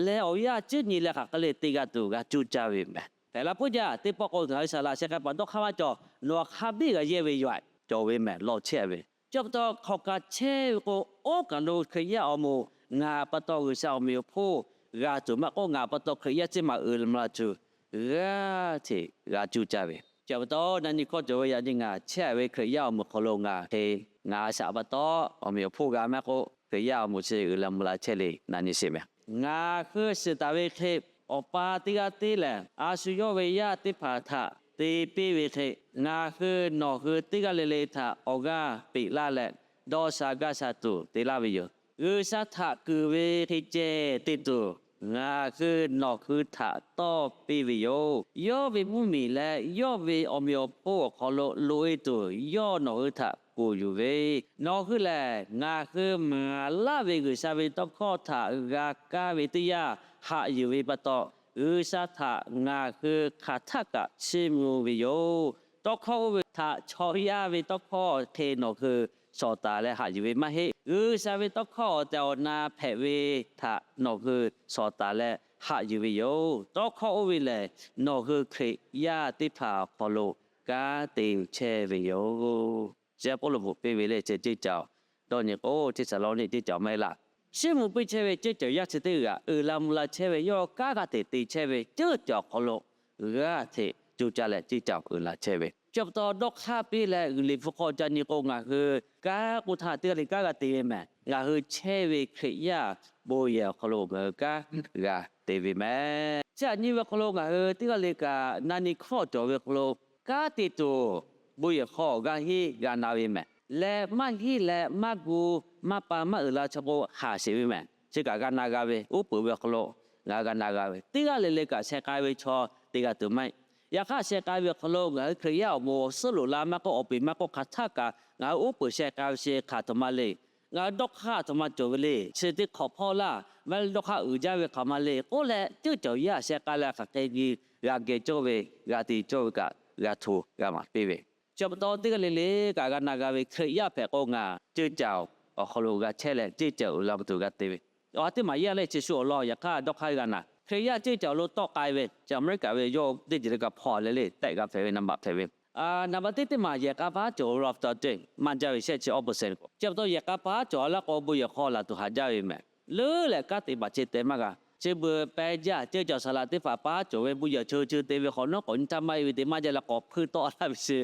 leh awˬ yanˇ ciˉ nyi leh hk'aˬ hk'e le te g'a tuˬ g'a coˇ caˇ ve mehˍ. Hpehꞈ la puiˉ jaˇ. Teˇ pawˆ k'o ngaˬ hui shaˍ laꞈ sheh k'ai paˍ dawˇ hk'aˇ maˇ cawˬ, nawˬ hk'a biˇ g'a yehˇ ve yoˬ. Cawˬ ve mehˍ, lawˬ chehˇ ve. Chi pa taw hk'aw ka chehˇ ve k'o, oˇ kaˬ lo Hkriꞈ yaˇ awˬ moˍ ngaˬ pa taw G'uiˬsha awˬ meꞈ awˬ hponˇ g'a tuˬ maˇ k'oˆ, ngaˬ pa taw Hkriꞈ yaˇ ciˉ maˬ uiˍ la mvuh la tuˬ g'aˇ hteꞈ g'a coˇ caˇ ve. Chi pa taw na nyi hkawˇ cawˬ ve yaꞈ nyi ngaˬ chehˇ ve Hkriꞈ yaˇ awˬ moˍ hk'aw lo ngaˬ hk'e ngaˬ shaꞈ pa taw awˬ meꞈ awˬ hponˇ g'a maˇ k'oˆ, Hkriꞈ yaˇ awˬ moˍ chi uiˍ la mvuh la chehˇ le na nyi sheˍ mehˍ. Ngaˬ hui shiˍ taˍ ve hk'e, Awˬ pa teˇ g'aˇ tiˉ lehˬ, a shu yawˇ ve yaˇ teˇ hpaˍ htaꞈ te piˇ ve hk'e, ngaˬ hui nawˬ hui teˇ g'aˇ le le htaꞈ awˬ g'aˇ peꞈ laˇ leh, dawˇ sha gaˇ sha tuˬ te laˇ ve yoˬ. G'uiˬsha htaꞈ kuiˬ ve hk'e ceh te tuˬ, ngaˬ hui nawˬ hui htaꞈ tawˇ piˇ ve yoˬ. Yawˇ ve mvuhˇmiˬ leh yawˇ ve awˬ meꞈ awˬ hponˇ awˬ hk'aw lo loꞈ-e tuˬ, yawˇ nawˬ hui htaꞈ kuˬ yuˬ ve, nawˬ hui lehˬ ngaˬ hui maˍ laˇ ve G'uiˬsha ve tawˇ hkawˇ htaꞈ g'a kaˇ ve teˇ yanˇ haꞈ yuˬ ve pa taw, G'uiˬsha htaꞈ ngaˬ hui hk'aˬ htaˆ kaꞈ chiˇ mvuh ve yoˬ. Tawˇ hkawˇ oˇ ve htaꞈ chaw yaˇ ve tawˇ hkawˇ hk'e nawˬ hui shawˍ taˍ leh haꞈ yuˬ ve maˇ heˆ. G'uiˬsha ve tawˇ hkawˇ awˬ tehˬ awˬ na hpehꞈ ve htaꞈ nawˬ hui shawˍ taˍ leh haꞈ yuˬ ve yoˬ. Tawˇ hkawˇ oˇ ve lehˬ, nawˬ hui Hkriꞈ yaˇ teˇ hpaˍ awˬ hk'aw lo kanˉ te chehˇ ve yoˬ. Chi Pawˇluꞈ bvuhꞈ piˇ ve le, chi ceˇ caˬ dawˇ nyi k'o, Hteˇsaˍlawˇniˆ ceˇ caˬ maˇ heˆ laˇ. Chiˇ mvuh piˇ chehˇ ve ceˇ caˬ yaˇ chi teˇ g'aˇ uiˍ la mvuh la chehˇ ve, yawˇ kanˉ g'a hteꞈ te chehˇ ve ceˇ caˬ awˬ hk'aw lo g'aˇ hteꞈ coˇ caˇ leh ceˇ caˬ uiˍ la chehˇ ve. Chi pa taw dawˇ hk'aˇ piˇ leh G'uiˬ liꞈ hpu hk'aw ca nyi k'o, ngaˬ hui kanˉ k'oˆ htaˇ teˇ g'aˇ le kanˉ g'a te ve mehˍ. Ngaˬ hui chehˇ ve Hkriꞈ yaˇ bon yehˬ awˬ hk'aw lo ngaˬ hui kanˉ g'a te ve mehˍ. Chi htaꞈ nyi ve hk'aw lo ngaˬ hui teˇ g'aˇ le kaꞈ na nyi hkawˇ cawˬ ve hk'aw lo, kanˉ te tuˬ bon yehˬ hk'aw g'a henˇ g'a na ve mehˍ. Leh maˇ henˇ leh maˇ gu, maˇ pa maˇ uiˍ la chaw k'o haˍ sheˍ ve mehˍ. Chi kaꞈ g'a na g'a ve, uˉ peunˍ ve awˬ hk'aw lo ngaˬ hui g'a na g'a ve, teˇ g'aˇ le le kaꞈ sheh k'ai ve chaw te g'a tuˬ maˇ heˆ. Yaꞈ hk'aˇ sheh k'ai ve awˬ hk'aw lo ngaˬ hui Hkriꞈ yaˇ awˬ moˍ awˬ suhˉ loꞈ la maˇ k'oˆ, awˬ peˍ maˇ k'oˆ, hk'aˬ htaˇ kaꞈ ngaˬ hui uˉ peunˍ sheh k'ai ve chi hk'aˬ htoꞈ ma le. Ngaˬ hui dawˇ hk'aˇ htoꞈ ma cawˬ ve le. Chi teˇ hk'awꞈ hpawˇ laˇ, maˇ heˆ dawˇ hk'aˇ uiˍ jaˇ ve hk'aˬ ma le k'oˆ leh, ceuˇ caˬ yaˇ sheh k'ai leh hk'aˬ hk'e nyi g'a geh cawˇ ve, g'a te cawˇ ve kaꞈ g'a hto g'a maˍ piˇ ve. Chi pa taw teˇ g'aˇ le le kaꞈ g'a na g'a ve, Hkriꞈ yaˇ hpehꞈ k'o ngaˬ ceuˇ caˬ awˬ hk'aw lo g'a chehˇ leh ceuˇ caˬ uiˍ la tuˬ g'a te ve. Awˬ ha teˇ maˬ yaˇ leh chi shu awˬ lawn yaꞈ hk'aˇ dawˇ hk'aˇ g'a na. Hkriꞈ yaˇ ceuˇ caˬ awˬ lo tawˆ k'ai ve, chi America ve yawˇ teˇ ceuˬ le kaꞈ hpaw leh le tehꞈ g'a hpehꞈ ve, naˍ baꞈ hpehꞈ ve. Naˍ baꞈ teˇ teˇ maˬ yehˬ k'a paˍ haˉ cawˬ ve law taw te maˇ jaˇ ve shehˆ chi awˬ percent k'o, chi pa taw yehˬ k'a paˍ haˉ cawˬ laˇ k'o bon yehˬ hk'aw laˬ tuˬ haꞈ jaˇ ve mehˍ. Leuˉ leh kanˉ te baˬ chehˇ te maˇ g'a. Chi beuꞈ peh jaˇ ceuˇ caˬ saˍ laꞈ teˇ hpaˍ paˍ haˉ cawˬ ve bon yehˬ cheu cheu te ve hk'awꞈ nawˉ k'awꞈ nyi htaˇ maˇ heˆ ve te maˇ jaˇ leh k'awꞈ hpuiˇ tawˆ laˇ ve chi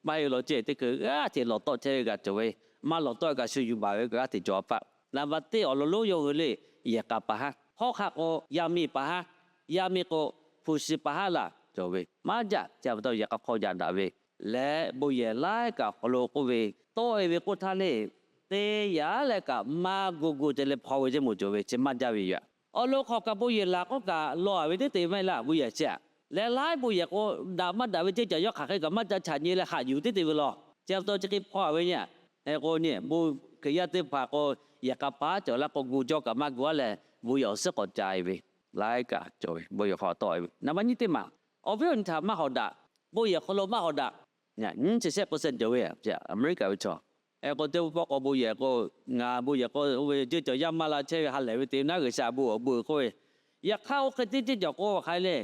maˇ heˆ law ceh teˇ hkui g'aˇ hteꞈ lawˬ tawˆ chehˇ ve g'a cawˬ ve, maˇ lawˬ tawˆ kaꞈ shu yuˬ baˬ ve g'aˇ hteꞈ cawˬ a hpaˆ. Naˍ baꞈ teˇ awˬ lawn lonˉ yawˇ hui le yehˬ k'a paˍ haˉ, hawˉ hk'aˆ k'o yaˇ miˇ paˍ haˉ, yaˇ miˇ k'o hpu shi paˍ haˉ laˬ cawˬ ve maˇ jaˇ. Chi pa taw yehˬ k'a hk'aw yaꞈ daꞈ ve leh bon yehˬ laiˉ kaꞈ awˬ hk'aw lo k'oˆ ve, tawˆ e ve k'oˆ htaˇ le, te yaꞈ leh kaꞈ maˇ gu gu te leh hpaw ve ceˇ moˍ cawˬ ve chi maˇ jaˇ ve yoˬ. Awˬ lawn hk'aw kaꞈ bon yehˬ laˬ k'oˆ kaꞈ law a ve teˇ te maˇ heˆ laˇ bon yehˬ chi a. Leh laiˉ bon yehˬ k'o daꞈ maˇ daꞈ ve ceuˇ caˬ yawˇ hk'aˬ hk'e kaꞈ maˇ ca chaꞈ nyi leh haꞈ yuˬ teˇ te ve law. Chi pa taw chi hk'e hpaw a ve nyi a. K'o nyi bon Hkriꞈ yaˇ teˇ hpaˍ k'o yehˬ k'a paˍ haˉ cawˬ laˇ k'o gu jawˇ kaꞈ maˇ gu a leh bon yehˬ awˬ suhˉ k'awꞈ ca e ve laiˉ kaꞈ cawˬ ve bon yehˬ hk'aw tawˆ e ve. Naˍ baꞈ nyiˇ teˇ maˬ awˬ viˉ awˬ nyi htaꞈ maˇ hawꞈ daꞈ, bon yehˬ hk'aw lo maˇ hawꞈ daꞈ. Nyiˇ chi shehˆ percent cawˬ ve America ve chaw. K'o teˇ pawˆ k'o bon yehˬ k'o, ngaˬ bon yehˬ k'o oˇ ve ceuˇ caˬ yaˇ maˇ la chehˇ ve ha lehˬ ve te naˉ G'uiˬsha bon awˬ bon k'oˆ ve. Yaꞈ hk'aˇ oˇ hk'e teˇ ceuˇ caˬ k'o hk'aˬ hk'e le,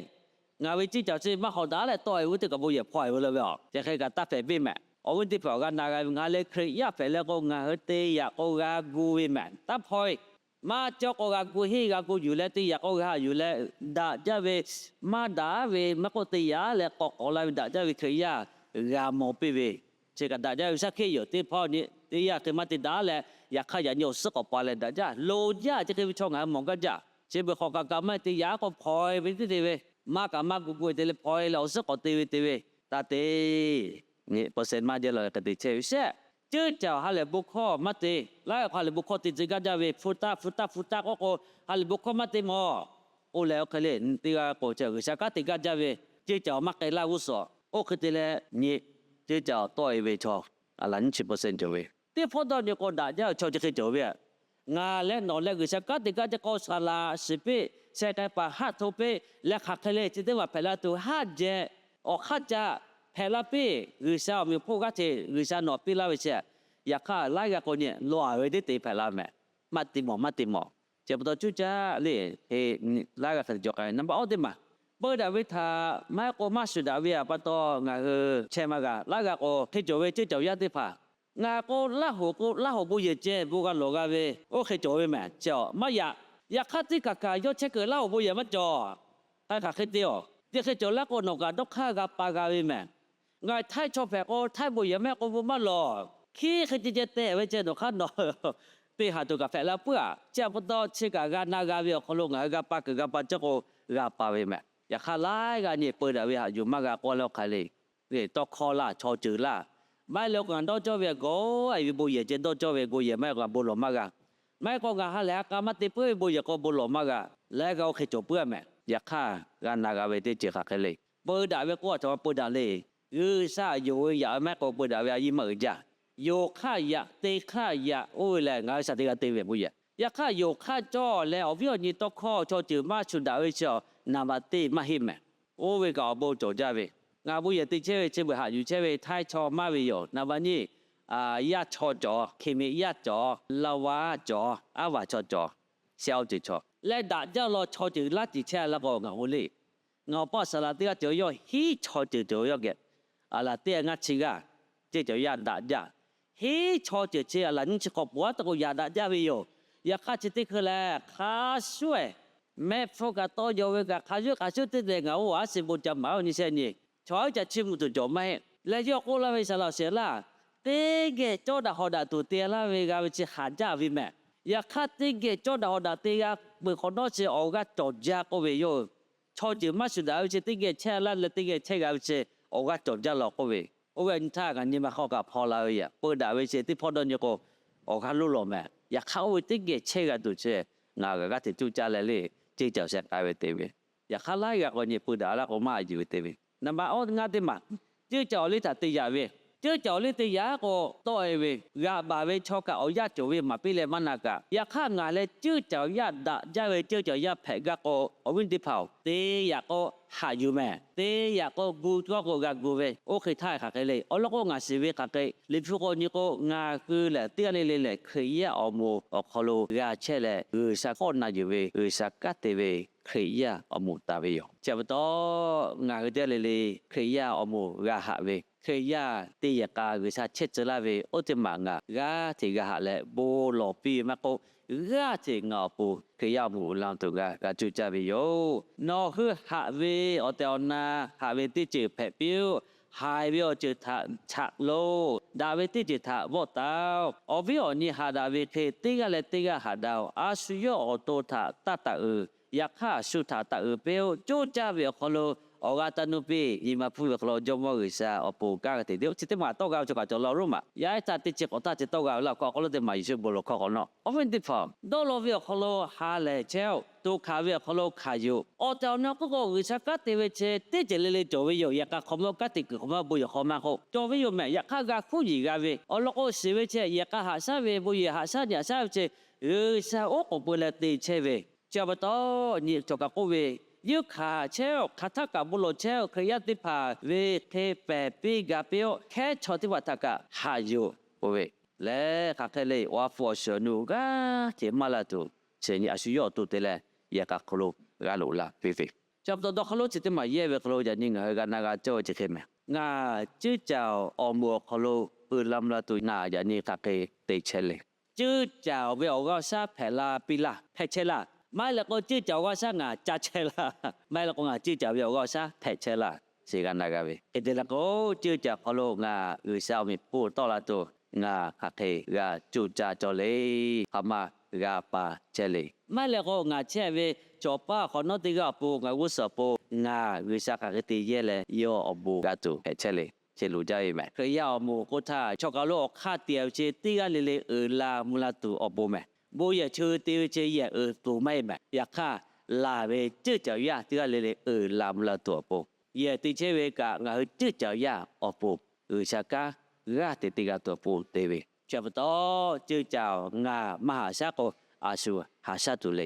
ngaˬ ve ceuˇ caˬ chi maˇ hawꞈ daꞈ leh tawˆ e ve teˇ kaꞈ bon yehˬ hpaw e ve le ve a. Chi hk'e kaꞈ taˇ hpehꞈ piˇ mehˍ. Awˬ viˉ teˇ hpaˍ awˬ g'a na g'a ve, ngaˬ leh Hkriꞈ yaˇ hpehꞈ leh k'o ngaˬ hui te yaꞈ k'o g'a gu ve mehˍ. Taˇ hpaw e. Maˇ cawˇ k'o g'a gu henˇ g'a gu yuˬ leh te yaꞈ k'o g'a haꞈ yuˬ leh daꞈ jaˇ ve, maˇ daꞈ ve maˇ k'oˆ te yaꞈ leh k'awꞈ k'awꞈ la ve daꞈ jaˇ ve Hkriꞈ yaˇ g'a mawˬ piˇ ve. Chi kaꞈ daꞈ jaˇ ve shaˉ hkiˆ yoˬ. Teˇ hpawˇ nyi teˇ yanˇ hk'e maˇ te daꞈ leh yaꞈ hk'aˇ yaꞈ nyi awˬ suhˉ k'awꞈ pa leh daꞈ jaˇ loˍ jaˇ. Chi hk'e ve chaw ngaˬ hui mawˬ gaˇ jaˇ. Chi beuꞈ hk'awꞈ kaꞈ kaꞈ maˇ te yaꞈ k'o hpaw e ve teˇ te ve, maˇ kaꞈ maˇ gu gu te leh hpaw e leh awˬ suhˉ k'awꞈ te ve te ve, taˇ te nyi percent maˇ jaˇ la hk'e te chehˇ ve shehˆ. Ceuˇ caˬ ha lehˬ bon hkawˇ maˇ te. Laiˉ hk'aw ha lehˬ bon hkawˇ te tcuh gaˇ jaˇ ve, hpu taˇ hpu taˇ hpu taˇ k'oˆ k'o, ha lehˬ bon hkawˇ maˇ te mawˬ. Oˇ lehˬ oˇ hk'e le, teˇ g'aˇ k'o G'uiˬsha kanˉ te gaˇ jaˇ ve, ceuˇ caˬ maˇ k'ai laˇ g'uˇ suhˍ. Oˇ hk'e te leh nyi ceuˇ caˬ tawˆ e ve chaw a laˬ nyiˇ chi percent cawˬ ve. Teˇ hpawˇ dawˇ nyi k'o daꞈ jaˇ ve chaw chi hk'e cawˬ ve a. Ngaˬ leh nawˬ leh G'uiˬsha kanˉ te gaˇ jaˇ k'o saˍ laꞈ shiˍ piˇ, sheh k'ai paˍ haˆ hto piˇ leh hk'aˬ hk'e le chi teˇ maˬ hpehꞈ la tuˬ haˉ jehˬ awˬ hk'aˇ ca hpehꞈ la piˇ. G'uiˬsha awˬ meꞈ awˬ hponˇ g'aˇ hteꞈ G'uiˬsha nawˬ piˇ laˇ ve chi a. Yaꞈ hk'aˇ laiˉ g'aˇ k'o nyi law a ve teˇ te hpehꞈ la mehˍ. Maˇ te mawˬ maˇ te mawˬ. Chi pa taw cuˇ caˇ le, laiˉ g'aˇ hk'e te cawˬ k'ai. Naˍ baꞈ awˇ teˇ maˬ, peu daꞈ ve htaꞈ maˇ heˆ k'o maˇ shuˍ daꞈ ve a pa taw ngaˬ hui chehˇ maˇ g'a. Laiˉ g'aˇ k'o hk'e cawˬ ve ceuˇ caˬ yaˇ teˇ hpaˍ ngaˬ k'o Laˇ hoꞈ k'o Laˇ hoꞈ bon yehˬ ceh bon g'a lawˬ g'a ve oˇ hk'e cawˬ ve mehˍ. Chi a maˇ yaꞈ. Yaꞈ hk'aˇ teˇ kaˬ kaˬ yawˇ chehˇ kuiˬ Laˇ hoꞈ bon yehˬ maˇ cawˬ. Hk'aˬ hk'e te a, chi hk'e cawˬ laˇ k'o nawˬ kaꞈ dawˇ hk'aˇ g'a pa g'a ve mehˍ. Ngaˬ Htaiˇ chaw hpehꞈ k'o Htaiˇ bon yehˬ maˇ heˆ k'o bon maˇ lawˬ. Hkiˉ hk'e ceh ceh te ve ceh nawˬ hk'aˇ nawˬ te haˍ tuˬ kaꞈ hpehꞈ la puiˉ a. Chi a pa taw chi kaꞈ g'a na g'a ve awˬ hk'aw lo ngaˬ hui g'a pa kuiˬ g'a pa cawˇ k'o g'a pa ve mehˍ. Yaꞈ hk'aˇ laiˉ g'aˇ nyi peu daꞈ ve haꞈ yuˬ maˇ g'a k'oˆ leh oˇ hk'aˬ le. Tawˇ hkawˇ laˇ, chaw ceuˬ laˇ, maˇ heˆ leh k'o ngaˬ dawˇ cawˇ ve a gawˬ a ve bon yehˬ ceh dawˇ cawˇ ve bon yehˬ maˇ heˆ k'o ngaˬ bon lawˬ maˇ g'a. Maˇ heˆ k'o ngaˬ ha lehˬ ha k'a maˇ te puiˉ ve bon yehˬ k'o bon lawˬ maˇ g'a. Laiˉ g'aˇ oˇ hk'e cawˬ puiˉ a mehˍ. Yaꞈ hk'aˇ g'a na g'a ve teˇ ceuˬ hk'aˬ hk'e le. Peu daꞈ ve k'oˆ a chaw peu daꞈ le. G'uiˬsha yonˍ ve yaꞈ ve maˇ heˆ k'o peu daꞈ ve a yiˇ maˇ uiˍ jaˇ. Yonˍ hk'aˇ yaꞈ, te hk'aˇ yaꞈ oˇ ve lehˬ ngaˬ hui shaˍ te g'a te ve bon yehˬ. Yaꞈ hk'aˇ yonˍ hk'aˇ cawˇ leh awˬ viˉ awˬ nyi tawˇ hkawˇ chaw ceuˬ maˇ shuˍ daꞈ ve chi a naˍ baꞈ teˇ maˇ heˆ mehˍ. Oˇ ve kaꞈ awˬ bon cawˬ jaˇ ve. Ngaˬ bon yehˬ te chehˇ ve chi beuꞈ haꞈ yuˬ chehˇ ve Htaiˇ chaw maˇ ve yoˬ. Naˍ baꞈ nyi yaˇ chaw cawˬ, Hkiˍ miꞈ yaˇ cawˬ, Laˇ vaˇ cawˬ, Aˉ vaˬ chaw cawˬ, shehˆ awˇ ceuˬ chaw leh daꞈ jaˇ law chaw ceuˬ laˇ tiˍ chehˇ laˇ k'o ngaˬ hui le. Ngaˬ awˬ paˇ saˍ laꞈ teˇ g'aˇ cawˬ yawˇ hiˉ chaw ceuˬ cawˬ yawˇ geh a laˬ teˇ g'aˇ ngaˇ chi g'aˇ ceh cawˬ yaˇ daꞈ jaˇ. Hiˉ chaw ceuˬ chi a laˬ nyiˇ chi hk'awꞈ poˬ aˉ te k'o yaꞈ daꞈ jaˇ ve yoˬ. Yaꞈ hk'aˇ chi teˇ hkui lehˬ hk'a shuˉ ehˍ Mehˆ hpfuhˇ kaꞈ tawˇ yaw ve kaꞈ hk'a shuˉ hk'a shuˉ teˇ dehꞈ ngaˬ oˇ aˉ shiˍ bon ca maˍ-oˬ nyi shehˆ nyi. Chaw aˉ ca chiˇ mvuh tuˬ cawˬ maˇ heˆ. Leh yawˇ k'oˆ laˇ ve saˍ laꞈ shehˍ laˇ, teˇ geh cawˇ daꞈ hawˍ daꞈ tuˬ te laˇ ve g'a ve chi haꞈ jaˇ ve mehˍ. Yaꞈ hk'aˇ teˇ geh cawˇ daꞈ hawˍ daꞈ te g'a peuˬ hk'awꞈ nawˉ chi awˬ g'aˇ cawˬ jaˇ k'oˆ ve yoˬ. Chaw ceuˬ maˇ shuˍ daꞈ ve chi teˇ geh chehˇ laˇ leh teˇ geh chehˇ g'a ve chi awˬ g'aˇ cawˬ jaˇ law k'oˆ ve. Oˇ ve nyi htaˇ ngaˬ nyi ma hk'aw kaꞈ hpaw la ve yaꞈ peu daꞈ ve chi teˇ hpawˇ dawˇ nyi k'o, awˬ g'aˇ lonˉ lawˬ mehˍ. Yaꞈ hk'aˇ oˇ ve teˇ geh chehˇ g'a tuˬ chi ngaˬ g'aꞈ g'aˇ hteꞈ cuˇ caˇ leh le, ceuˇ caˬ awˬ sheh k'ai ve te ve. Yaꞈ hk'aˇ laiˉ g'aˇ k'o nyi peu daꞈ laˇ k'o maˇ yuˬ ve te ve. Naˍ baꞈ awˇ ngaˇ teˇ maˬ, ceuˇ caˬ awˬ liˇ htaꞈ te yaꞈ ve, ceuˇ caˬ awˬ liˇ te yaꞈ k'o tawˆ e ve, g'aꞈ baˬ ve chaw kaꞈ awˬ yanˇ cawˬ ve maˍ piˇ leh maˇ na kaꞈ. Yaꞈ hk'aˇ ngaˬ leh ceuˇ caˬ awˬ yanˇ daꞈ jaˇ ve ceuˇ caˬ awˬ yanˇ hpehꞈ gaˇ k'o, awˬ viˉ teˇ hpaˍ-oˬ, te yaꞈ k'o haꞈ yuˬ mehˍ. Te yaꞈ k'o gu tawˇ k'o g'a gu ve, oˇ hk'e htaˇ hk'aˬ hk'e le. Awˬ lawn k'o ngaˬ shiˍ ve hk'aˬ hk'e, Liꞈ hpu k'o nyi k'o, ngaˬ hui lehˬ teˇ g'aˇ le le lehˬ Hkriꞈ yaˇ awˬ moˍ awˬ hk'aw lo g'a chehˇ leh, G'uiˬsha kawˆ na yuˬ ve G'uiˬsha kanˉ te ve Hkriꞈ yaˇ awˬ moˍ taˍ ve yoˬ. Chi pa taw, ngaˬ hui teˇ g'aˇ le le Hkriꞈ yaˇ awˬ moˍ g'a haꞈ ve, Hkriꞈ yaˇ teˇ yehˬ k'a G'uiˬsha chehˇ tcuh laˇ ve oˇ teˇ maˬ ngaˬ g'aˇ hteꞈ g'a haꞈ leh bon lawˬ piˇ ve maˇ k'oˆ, g'aˇ hteꞈ ngaˬ awˬ pon Hkriꞈ yaˇ awˬ moˍ uiˍ la tuˬ g'a g'a cuˇ caˇ ve yoˬ. Nawˬ hui haꞈ ve awˬ tehˬ awˬ na haꞈ ve teˇ ceuˬ hpehꞈ piˇ-oˆ. Haiˬ ve awˬ ceuˬ htaꞈ chaꞈ loˬ. Daꞈ ve teˇ ceuˬ htaꞈ vawˆ taˍ-oˬ. Awˬ viˉ awˬ nyi haꞈ daꞈ ve hk'e teˇ g'aˇ leh teˇ g'aˇ haꞈ daꞈ-oˬ. A shu yawˇ awˬ to htaꞈ taˇ taˍ uiˍ. Yaꞈ hk'aˇ a shu htaꞈ taˍ uiˍ piˇ-oˆ. Coˇ caˇ ve awˬ hk'aw lo awˬ g'aˇ taˇ nuˇ piˇ. Nyi ma hpfuhˇ ve hk'aw lo Jawˇmawˇ G'uiˬsha awˬ pon kanˉ g'a te te-oˆ. Chi teˇ maˬ tawˆ g'a ve chaw kaꞈ cawˬ law roˉ maꞈ yaˇ iˉ htaˇ teˇ chi k'awꞈ htaˇ chi tawˆ g'a ve laˇ awˬ hk'aw lo teˇ maˬ Yeˍsuˆ bon lawˬ hkawˇ k'awꞈ nawˉ, awˬ viˉ teˇ hpaˍ-oˬ, dawˇ law ve awˬ hk'aw lo ha lehˬ chehˇ-oˆ. Toꞈ hkanˍ ve awˬ hk'aw lo hkanˍ yuˬ. Awˬ tehˬ awˬ na k'oˆ k'o G'uiˬsha kanˉ te ve chi teˇ ceuˬ le le cawˬ ve yoˬ. Yehˬ k'a hk'awꞈ mawˇ kanˉ te kuiˬ hk'awꞈ mawˇ bon yehˬ hk'aw maˇ k'oˆ, cawˬ ve yoˬ mehˍ. Yaꞈ hk'aˇ g'a hkuˉ yiˍ g'a ve awˬ lawn k'o shiˍ ve chi yehˬ k'a haꞈ shaˉ ve bon yehˬ haꞈ shaˉ nyi haꞈ shaˉ ve chi G'uiˬsha oˉ k'oˍ pui leh te chehˇ ve. Chi pa taw, nyi cawˬ kaꞈ k'oˆ ve, Yeunˇ hkanˍ chehˇ-oˆ. Hk'aˬ htaˇ kaꞈ bon lawˬ chehˇ-oˆ. Hkriꞈ yaˇ teˇ hpaˍ ve hk'e pehˬ piˇ ga piˇ-oˆ. Hkehˉ chaw teˇ hpaˍ htaꞈ kaꞈ haꞈ yuˬ k'oˆ ve leh, hk'aˬ hk'e le awˬ ha hpu awˬ shiˍ awˬ nu g'aˇ hteꞈ maˇ la tuˬ, chi nyi a shu yawˇ awˬ to te leh yehˬ k'a hk'aw lo g'a loꞈ la piˇ ve. Chi pa taw dawˇ hk'aw lo chi teˇ maˬ yehˇ ve hk'aw lo yaꞈ nyi ngaˬ hui g'a na g'a cawˇ ve chi hk'e mehˍ. Ngaˬ ceuˇ caˬ awˬ moˍ awˬ hk'aw lo uiˍ la mvuh la tuˬ ngaˬ yaꞈ nyi hk'aˬ hk'e te chehˇ le. Ceuˇ caˬ ve awˬ g'aˇ awˬ shaˉ hpehꞈ la piˇ laˇ, hpehꞈ chehˇ laˇ. Maˇ heˆ leh k'o ceuˇ caˬ awˬ g'aˇ awˬ shaˉ ngaˬ ca chehˇ laˇ. Maˇ heˆ leh k'o ngaˬ ceuˇ caˬ ve awˬ g'aˇ awˬ shaˉ hpehꞈ chehˇ laˇ. Chi g'a na g'a ve hk'e te leh k'o, ceuˇ caˬ hk'aw lo ngaˬ G'uiˬsha awˬ meꞈ awˬ hponˇ tawˆ la tuˬ ngaˬ hk'aˬ hk'e g'a coˇ caˇ cawˬ le. Hk'aˬ ma g'a pa chehˇ le. Maˇ heˆ leh k'o ngaˬ chehˇ ve cawˬ paˇ awˬ hk'awꞈ nawˉ teˇ g'aˇ awˬ pon ngaˬ g'uˇ suhˍ awˬ pon ngaˬ G'uiˬsha hk'aˬ hk'e te yehˇ leh yawˇ awˬ bon g'a tuˬ hpehꞈ chehˇ le. Chi loˍ jaˇ ve mehˍ. Hkriꞈ yaˇ awˬ moˍ k'o htaˇ, chaw kaˬ lo awˬ hk'aˇ te ve chi teˇ g'aˇ le le uiˍ la mvuh la tuˬ awˬ pon mehˍ. Bon yehˬ chi te ve chi yehˬ uiˍ tuˬ maˇ heˆ mehˍ. Yaꞈ hk'aˇ, laˬ ve ceuˇ caˬ awˬ yaˇ teˇ g'aˇ le le uiˍ la mvuh la tuˬ awˬ pon, yehˬ te chehˇ ve kaꞈ ngaˬ hui ceuˇ caˬ awˬ yaˇ awˬ pon G'uiˬsha kanˉ g'aˇ hteꞈ te g'a tuˬ awˬ pon te ve. Chi pa taw, ceuˇ caˬ ngaˬ maˇ haꞈ shaˉ k'o, a shu haꞈ shaˉ tuˬ le.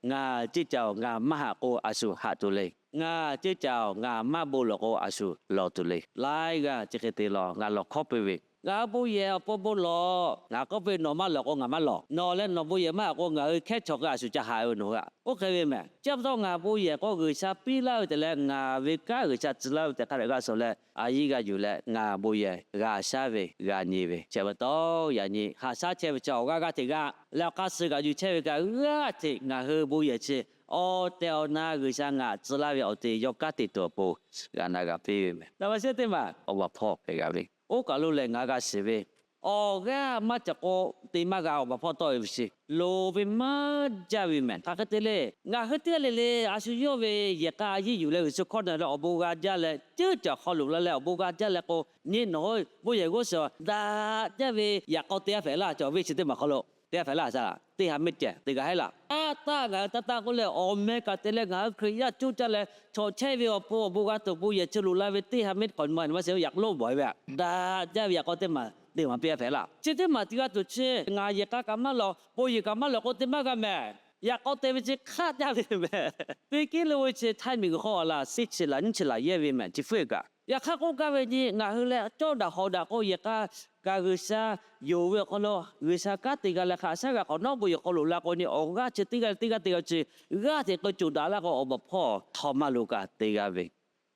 Ngaˬ ceuˇ caˬ ngaˬ maˇ haꞈ k'o, a shu haꞈ tuˬ le. Ngaˬ ceuˇ caˬ ngaˬ maˇ bon lawˬ k'o, a shu lawˬ tuˬ le. Laiˉ g'aˇ chi hk'e te lawˬ ngaˬ lawˬ hkawˉ piˇ ve, ngaˬ hui bon yehˬ awˬ pon bon lawˬ. Ngaˬ k'oˆ piˇ, nawˬ maˇ lawˬ k'o ngaˬ maˇ lawˬ. Nawˬ leh nawˬ bon yehˬ maˇ haꞈ k'o, ngaˬ hui hkehˉ chaw k'o a shu ca haꞈ ve nawˬ hui-a. Oˇ hk'e ve mehˍ. Chi pa taw ngaˬ bon yehˬ k'o G'uiˬsha piˇ laˇ ve tehꞈ leh ngaˬ ve kanˉ G'uiˬsha tcuh laˇ ve tehꞈ hk'a dehꞈ g'a shawˍ leh, a yiˇ g'a yuˬ leh ngaˬ bon yehˬ g'a shaˉ ve g'a nyi ve. Chi pa taw, yaꞈ nyi haꞈ shaˉ chehˇ ve chi awˬ g'aˇ g'aˇ hteꞈ g'a leh awˬ hk'aˇ suh kaꞈ yuˬ chehˇ ve kaꞈ g'aˇ hteꞈ ngaˬ hui bon yehˬ chi awˬ tehˬ awˬ na G'uiˬsha ngaˬ tcuh laˇ ve awˬ te yawˇ kanˉ te tuˬ awˬ pon g'a na g'a piˇ ve mehˍ. Naˍ baꞈ shehˆ teˇ maˬ awˬ baˬ hpawˇ hpehꞈ g'a ve, oˇ kaˬ lo lehˬ ngaˬ g'a shiˍ ve, awˬ g'aˇ maˇ ca k'o te maˇ g'a awˬ baˬ hpawˇ tawˆ e ve chi loˍ ve maˇ jaˇ ve mehˍ. Hk'aˬ hk'e te le, ngaˬ hui teˇ g'aˇ le le a shu yawˇ ve yehˬ k'a a yiˇ yuˬ leh G'uiˬsha hkawˇ na leh awˬ bon g'a jaˇ leh, ceuˇ caˬ hk'aw loꞈ la leh awˬ bon g'a jaˇ leh k'o, nyi nawˬ hui bon yehˬ g'uˇ suhˍ daꞈ jaˇ ve yaꞈ k'aw te a hpehꞈ laˇ. Cawˬ ve chi teˇ maˬ hk'aw lo te a hpehꞈ laˇ. Saˍ laꞈ teˇ ha mehˆ ceh te g'a heˆ laˇ. Taˇ taˇ ngaˬ hui taˇ taˇ k'oˆ leh, awˬ meh kaꞈ te leh ngaˬ hui Hkriꞈ yaˇ coˇ caˇ leh chaw chehˇ ve awˬ pon awˬ bon g'a tuˬ bon yehˬ chi loꞈ la ve teˇ ha mehˆ hk'awꞈ maˬ maˇ shiˍ yaꞈ k'aw lonˉ bawˬ e ve, daꞈ jaˇ ve yaꞈ k'aw teˇ maˬ te maˍ piˇ a hpehꞈ laˇ. Chi teˇ maˬ te g'a tuˬ chi ngaˬ yehˬ k'a kaꞈ maˇ lawˬ, bon yehˬ kaꞈ maˇ lawˬ k'o te maˇ g'a mehˍ. Yaꞈ k'aw te ve chi hk'aˆ jaˇ ve mehˍ. Teˇ kiˉ lo ve chi htaiˇ miˬ guiˬ hk'aw a laˬ, teˇ chi laˬ nyiˇ chi laˬ yehˇ ve mehˍ chi hpfuhˇ kaꞈ. Yaꞈ hk'aˇ k'oˆ gaˇ ve nyi, ngaˬ hui leh cawˇ daꞈ hawˍ daꞈ k'o yehˬ k'a kaꞈ G'uiˬsha yonˍ ve awˬ hk'aw lo G'uiˬsha kanˉ te g'a leh hk'aˬ shaˉ g'a hk'awꞈ nawˉ bon yehˬ hk'aw loꞈ la k'o nyi awˬ g'aˇ chi teˇ g'aˇ teˇ g'aˇ te g'a chi g'aˇ hteꞈ k'o coˬ daꞈ laˇ k'o awˬ baˬ hpawˇ htawˇ maˇ lo kaꞈ te g'a ve.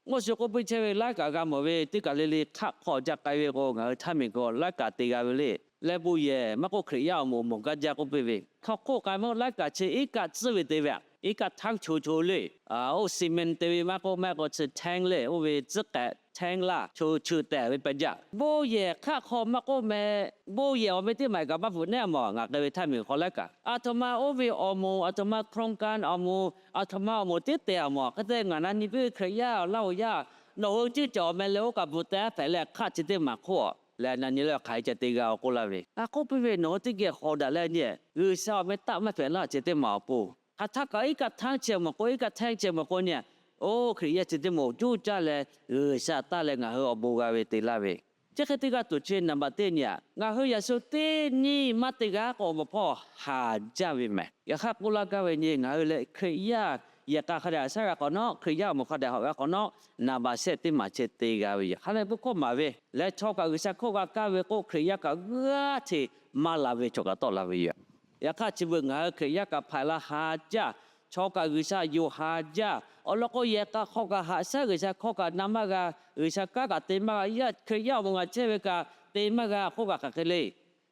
Ngaw shuˍ k'oˆ piˇ chehˇ ve laiˉ kaꞈ g'a mawˬ ve teˇ kaˬ le le hk'aˆ hk'aw jaˇ k'ai ve k'o ngaˬ hui htaiˇ miˬ k'o laiˉ kaꞈ te g'a ve le. Leh bon yehˬ maˇ k'oˆ Hkriꞈ yaˇ awˬ moˍ awˬ mawˬ gaˇ jaˇ k'oˆ piˇ ve hk'aw hk'oˆ k'ai maˇ laiˉ kaꞈ chi iˉ kaˆ tcuhˉ ve te ve aꞈ. iˉ kaˆ htaˇ cho cho le, oˇ cement te ve maˇ k'oˆ, maˇ k'o chi tank le, oˇ ve tcuhˉ k'ehꞈ tank laˇ cho cho tehˬ ve pehˬ jaˇ. Bon yehˬ hk'aˆ hk'aw maˇ k'oˆ meh, bon yehˬ awˬ ve teˇ maˬ kaꞈ maˇ bvuhꞈ neˉ a mawˬ, ngaˬ k'ai ve htaˇ miˬ hk'aw laiˉ kaꞈ, aˬ htoꞈ ma oˇ ve awˬ moˍ, aˬ htoꞈ ma โครงการ awˬ moˍ, aˬ htoꞈ ma awˬ moˍ teˉ te a mawˬ. Hk'e te ngaˬ na nyi piˇ ve Hkriꞈ yaˇ awˬ laˇ awˬ yaˇ, nawˬ hui ceuˇ caˬ awˬ meh leh oˇ kaꞈ bvuhꞈ teh a hpehꞈ leh hk'aˆ chi teˇ maˬ hk'oˆ leh na nyi leh hk'aˬ hk'e ceh te g'a awˬ k'oˆ laˇ ve. A k'oˆ piˇ ve, nawˬ hui teˇ geh hawˍ daꞈ leh nyi, G'uiˬsha awˬ meh taˆ maˇ hpehꞈ laˇ ceh teˇ maˬ awˬ pon, hk'aˬ htaˇ kaꞈ iˉ kaˆ htaˇ ceh mawˬ k'o, iˉ kaˆ htaˇ ceh mawˬ k'o nyi, oˇ Hkriꞈ yaˇ chi teˇ moˍ juˇ caˇ leh G'uiˬsha taˇ leh ngaˬ hui awˬ bon g'a ve te laˇ ve. Chi hk'e te g'a tuˬ chi naˍ baꞈ teˇ nyi a, ngaˬ hui yaꞈ shu teˇ nyi maˇ te g'a k'o, awˬ baˬ hpawˇ haˍ jaˇ ve mehˬ. Yaꞈ hk'aˇ k'oˆ laˇ gaˇ ve nyi, ngaˬ hui leh Hkriꞈ yaˇ yehˬ k'a hk'a dehꞈ haꞈ shaˉ g'a k'awꞈ nawˉ, Hkriꞈ yaˇ awˬ moˍ hk'a dehꞈ hawꞈ g'a k'awꞈ nawˉ, naˍ baꞈ shehˆ teˇ maˬ ceh te g'a ve yoˬ. Hk'a leh bon hkawˇ maˍ ve leh, chaw kaꞈ G'uiˬsha hkawˇ g'a kaˇ ve k'o, Hkriꞈ yaˇ kaꞈ g'aˇ hteꞈ maˇ la ve chaw kaꞈ tawˆ la ve yoˬ. Yaꞈ hk'aˇ chi beuꞈ ngaˬ hui Hkriꞈ yaˇ kaꞈ hpehꞈ la haˍ jaˇ. Chaw kaꞈ G'uiˬsha yonˍ haˍ jaˇ. Awˬ lawn k'o, yehˬ k'a hk'aw kaꞈ haꞈ shaˉ G'uiˬsha hkawˇ kaꞈ na maˇ g'a, G'uiˬsha kanˉ kaꞈ te maˇ g'a, yaˇ Hkriꞈ yaˇ awˬ moˍ ngaˬ chehˇ ve kaꞈ te maˇ g'a k'oˆ kaꞈ hk'aˬ hk'e le.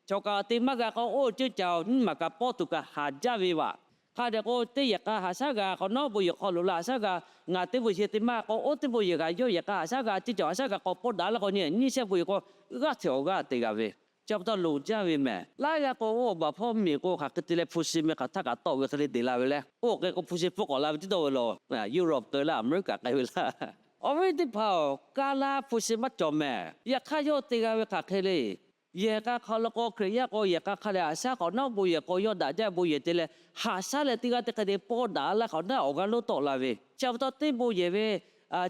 Chaw kaꞈ te maˇ g'a k'o, oˇ ceuˇ caˬ nyiˇ maˬ kaꞈ pawˇ tuˬ kaꞈ haˍ jaˇ ve vaꞈ. Hk'a dehꞈ k'o, teˇ yehˬ k'a haꞈ shaˉ g'a k'awꞈ nawˉ, bon yehˬ hk'aw loꞈ la haꞈ shaˉ g'a, ngaˬ teˇ bon yehˬ te maˇ k'o, oˇ teˇ bon yehˬ kaꞈ yawˇ yehˬ k'a haꞈ shaˉ g'a, ceuˇ caˬ haꞈ shaˉ g'a k'awꞈ pawˇ daꞈ la k'o nyi, nyiˇ shehˆ bon yehˬ k'o g'aˇ hteꞈ awˬ g'aˇ te g'a ve. Chi pa taw loˍ jaˇ ve mehˬ. Laˇ g'a k'o, oˇ awˬ baˬ hpawˇ miˬ k'o hk'aˬ hk'e te leh hpu shi meh hk'aˬ htaˇ kaꞈ tawˆ ve hk'e le te la ve leh, oˇ k'e k'o hpu shi pfuhˇ k'awꞈ la ve tiˉ dawˇ ve laˬ. Europe keu laˇ, America k'ai ve laˇ. Awˬ viˉ teˇ hpaˍ-oˬ, kaˇ laˇ hpu shi maˇ cawˬ mehˬ. Yaꞈ hk'aˇ yawˇ te g'a ve hk'aˬ hk'e le. Yehˬ k'a hk'aw lo k'o, Hkriꞈ yaˇ k'o yehˬ k'a hk'a dehꞈ haꞈ shaˉ k'awꞈ nawˉ, bon yehˬ k'o yawˇ daꞈ jaˇ, bon yehˬ te leh haꞈ shaˉ leh teˇ g'aˇ teˇ hk'e te pawˇ daꞈ laˇ k'awꞈ nawˉ, awˬ g'aˇ lonˉ tawˆ la ve. Chi pa taw teˇ bon yehˬ ve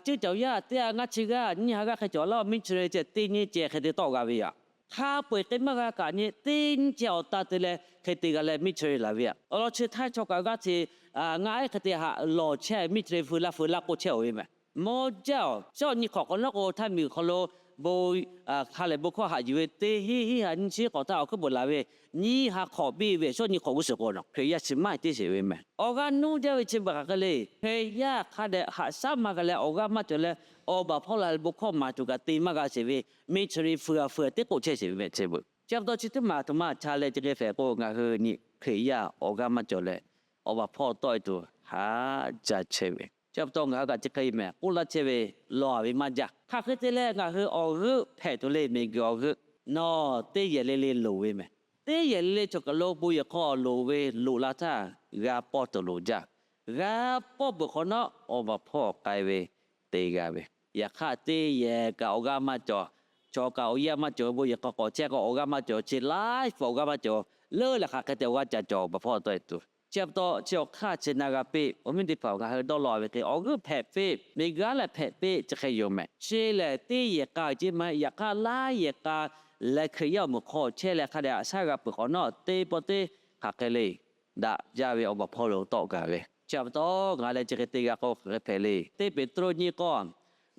ceuˇ caˬ yaˇ teˇ g'aˇ ngaˇ chi g'aˇ nyiˇ ha g'aˇ hk'e cawˬ laˇ, missionary ceh teˇ nyiˇ ceh hk'e te tawˆ g'a ve yoˬ. Hk'a peu-eˬ k'e maˇ g'a kaꞈ nyi, teˇ nyiˇ ceh awˬ ta te leh hk'e te g'a leh missionary laˬ ve yoˬ. Awˬ lawn chi htaˇ chaw kaꞈ g'aˇ hteꞈ ngaˇ ehˉ hk'e te haꞈ lawˬ chehˇ, missionary feu laˇ feu laˇ k'oˆ chehˇ-oˬ ve mehˬ. Mawˇ jaˇ-oˬ, shawˉ nyi hk'awꞈ k'awꞈ nawˉ k'o htaˇ miˬguiˬ hk'aw lo bon ha lehˬ bon hkawˇ haꞈ yuˬ ve teˇ hinˉ hinˉ ha nyiˇ chi k'awꞈ htaˇ awˬ hkuiˉ peuˬ laˬ ve nyiˇ ha hk'awꞈ biˇ ve shawˉ nyi hk'awꞈ g'uˇ suhˍ k'o nawˬ Hkriꞈ yaˇ chi maˇ heˆ teˇ sheˍ ve mehˬ. Awˬ g'aˇ nuˇ jaˇ ve chi beuꞈ hk'aˬ hk'e le. Hkriꞈ yaˇ hk'a dehꞈ haꞈ shaˉ maˇ g'a leh awˬ g'aˇ maˇ cawˬ leh, awˬ baˬ hpawˇ la leh bon hkawˇ maˍ tuˬ kaꞈ te maˇ g'a sheˍ ve, missionary feu-a feu teˉ k'oˆ chehˇ sheˍ ve mehˬ chi beuꞈ. Chi pa taw chi teˇ maˬ aˬ htoꞈ ma htaꞈ ca leh chi hk'e hpehꞈ k'o, ngaˬ hui nyi Hkriꞈ yaˇ awˬ g'aˇ maˇ cawˬ leh, awˬ baˬ hpawˇ tawˆ e tuˬ haˉ ca chehˇ ve. Chi pa taw ngaˬ hui kaꞈ chi hk'e mehˬ k'oˆ laˇ chehˇ ve, lawˬ-a ve maˇ jaˇ. Hk'aˬ hk'e te leh ngaˬ hui awˬ g'euˆ hpehꞈ tuˬ le, miˬguiˬ awˬ g'euˆ. Nawˬ teˇ yehˬ le le loˍ ve mehˬ. Teˇ yehˬ le le chaw kaˬ lo bon yehˬ hk'aw loˍ ve loꞈ la htaˇ, g'a pawˇ tuˬ loˍ jaˇ. G'a pawˇ peuˬ hk'awꞈ nawˉ, awˬ baˬ hpawˇ k'ai ve te g'a ve. Yaꞈ hk'aˇ teˇ yehˬ kaꞈ awˬ g'aˇ maˇ cawˬ, chaw kaꞈ awˬ yanˇ maˇ cawˬ, bon yehˬ hk'aw k'awꞈ chehˇ k'o awˬ g'aˇ maˇ cawˬ, chi laiˉ pfuhˍ awˬ g'aˇ maˇ cawˬ, leuˉ leh hk'aˬ hk'e te awˬ g'aˇ ca cawˬ, awˬ baˬ hpawˇ tawˆ e tuˬ. Chi pa taw chi awˬ hk'aˇ chi na g'a piˇ, awˬ viˉ teˇ hpaˍ, ngaˬ hui dawˇ law ve hk'e awˬ g'euˆ hpehꞈ piˇ, miˬguiˬ leh hpehꞈ piˇ chi hk'e yoˬ mehˬ. Chi lehˬ teˇ yehˬ k'a ceh maˇ heˆ, yaꞈ hk'aˇ laiˉ yehˬ k'a leh Hkriꞈ yaˇ awˬ moˍ hk'aw chehˇ leh hk'a dehꞈ haꞈ shaˉ g'a peuˬ hk'awꞈ nawˉ, teˇ pawˆ teˇ hk'aˬ hk'e le daꞈ jaˇ ve awˬ baˬ hpawˇ lo tawˆ gaˬ ve. Chi pa taw ngaˬ leh chi hk'e te g'a k'o hk'aˬ hk'e hpehꞈ le. Teˇ Peˍtruˆ nyiˇ k'awˇ,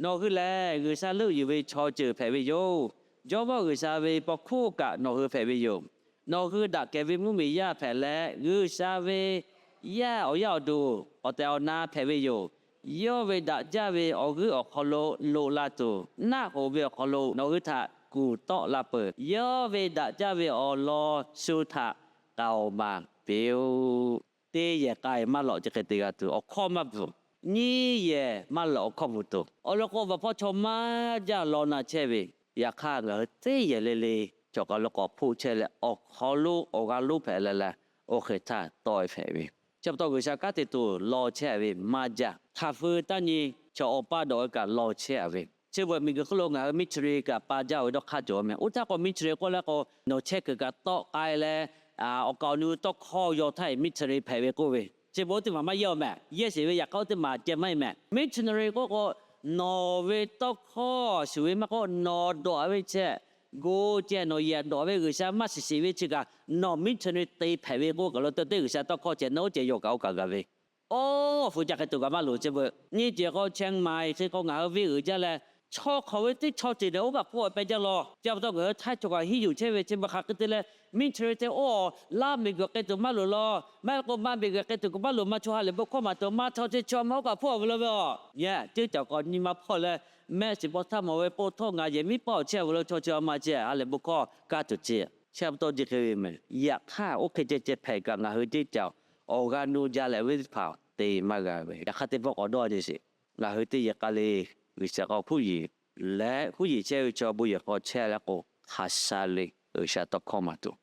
nawˬ hui lehˬ G'uiˬsha leuˆ yuˬ ve chaw ceuˬ hpehꞈ ve yoˬ. Jawˇmawˇ G'uiˬsha ve paw hkuˇ kaꞈ nawˬ hui hpehꞈ ve yoˬ. Nawˬ hui daꞈ kehˬ ve mvuhˇmiˬ yaˇ hpehꞈ leh, G'uiˬsha ve yaˇ awˬ yaˇ awˬ duˬ awˬ tehˬ awˬ na hpehꞈ ve yoˬ. Yawˇ ve daꞈ jaˇ ve awˬ g'euˆ awˬ hk'aw lo loꞈ la tuˬ, naˆ hoꞈ ve awˬ hk'aw lo nawˬ hui htaꞈ kuˬ tawˆ la peuˬ. Yawˇ ve daꞈ jaˇ ve awˬ lawn shu htaꞈ k'aoˍ maˍ piˇ-oˆ. Teˇ yehˬ k'a maˇ lawꞈ chi hk'e te g'a tuˬ awˬ hkawˇ maˇ bvuhˬ. Nyiˇ yehˬ maˇ lawꞈ awˬ hkawˇ bvuhˬ tuˬ, awˬ lawn k'o, awˬ baˬ hpawˇ chaw maˇ jaˇ law na chehˇ ve. Yaꞈ hk'aˇ ngaˬ hui teˇ yehˬ le le chaw kaˬ lo k'awꞈ hpoˆ chehˇ leh, awˬ hk'aw lo awˬ g'aˇ lonˉ hpehꞈ leh leh, oˇ hk'e htaˇ tawˆ e hpehꞈ ve. Chi pa taw G'uiˬsha kanˉ te tuˬ law chehˇ ve maˇ jaˇ. Hk'aˬ feu taˇ nyi, chaw awˬ paˇ dawˬ ve kaꞈ law chehˇ ve. Chi beuꞈ miˬguiˬ hk'oˆ lo ngaˬ hui missionary kaꞈ pa jaˇ ve dawˇ hk'aˇ cawˬ mehˬ. Oˇ htaˇ k'o missionary k'oˆ leh k'o, nawˬ chehˇ kuiˬ kaꞈ tawˆ k'ai leh, awˬ kaˍ awˬ nu tawˇ hkawˇ yaw htaˇ missionary hpehꞈ ve k'oˆ ve. Chi beuꞈ oˇ teˇ maˬ maˇ yehˇ-oˬ mehˬ. Yehˇ sheˍ ve yaꞈ hk'aˇ oˇ teˇ maˬ ceh maˇ heˆ mehˬ. Missionary k'oˆ k'o, nawˬ ve tawˇ hkawˇ shuˍ ve maˇ k'oˆ, nawˬ dawˬ ve chehˇ, go ceh nawˬ yehˬ dawˬ ve G'uiˬsha maˇ shiˍ shiˍ ve chi kaꞈ, nawˬ missionary te hpehꞈ ve k'oˆ kaˬ lo te teˇ G'uiˬsha tawˇ hkawˇ ceh nawˬ oˇ ceh yaw kaꞈ oˇ kaꞈ gaˬ ve. Oˇ, awˬ fu ca hk'e tuˬ kaꞈ maˇ loˍ chi beuꞈ. Nyiˇ ceuˬ k'o Chiang Mai hk'e k'o ngaˬ hui venˇ uiˍ jaˇ leh, chaw hk'aˬ ve teˇ chaw ceuˬ lehˬ oˇ kaꞈ hpfuhˇ awˬ peh jaˇ law. Chi pa taw ngaˬ hui htaiˇ chaw kaꞈ hiˉ yuˬ chehˇ ve chi beuꞈ hk'aˬ hk'e te leh, missionary te oˇ laˇ miˬguiˬ k'ai tuˬ maˇ loˍ law. Maˇ heˆ k'o maˇ miˬguiˬ k'ai tuˬ kaꞈ maˇ loˍ, maˇ chaw ha lehˬ bon hkawˇ maˍ tuˬ maˇ chaw chi chaw maˇ oˇ kaꞈ hpfuhˇ awˬ ve law ve aˬ. Yaꞈ ceuˇ caˬ k'awꞈ nyi ma hpawˇ leh, mehˆ shiˍ paw htaˇ mawˬ ve paw htawˇ ngaˬ yehˬ miˉ paˆ awˬ chehˇ ve lo chaw chi a ma ceh ha lehˬ bon hkawˇ kaˇ tuˬ ceh. Chi pa taw chi hk'e ve mehˬ. Yaꞈ hk'aˇ oˇ hk'e ceh ceh hpehꞈ kaꞈ ngaˬ hui teˇ caˬ awˬ g'aˇ nuˇ jaˇ leh ve teˇ hpaˍ te maˇ g'a ve. Yaꞈ hk'aˇ teˇ pawˆ k'awꞈ dawˇ nyi sheˍ. Ngaˬ hui teˇ yehˬ k'a le G'uiˬsha k'o hkuˇ yiˍ leh, hkuˇ yiˍ chehˇ ve chaw bon yehˬ hk'aw chehˇ leh k'o, hk'a sha le G'uiˬsha tawˇ hkawˇ maˍ tuˬ.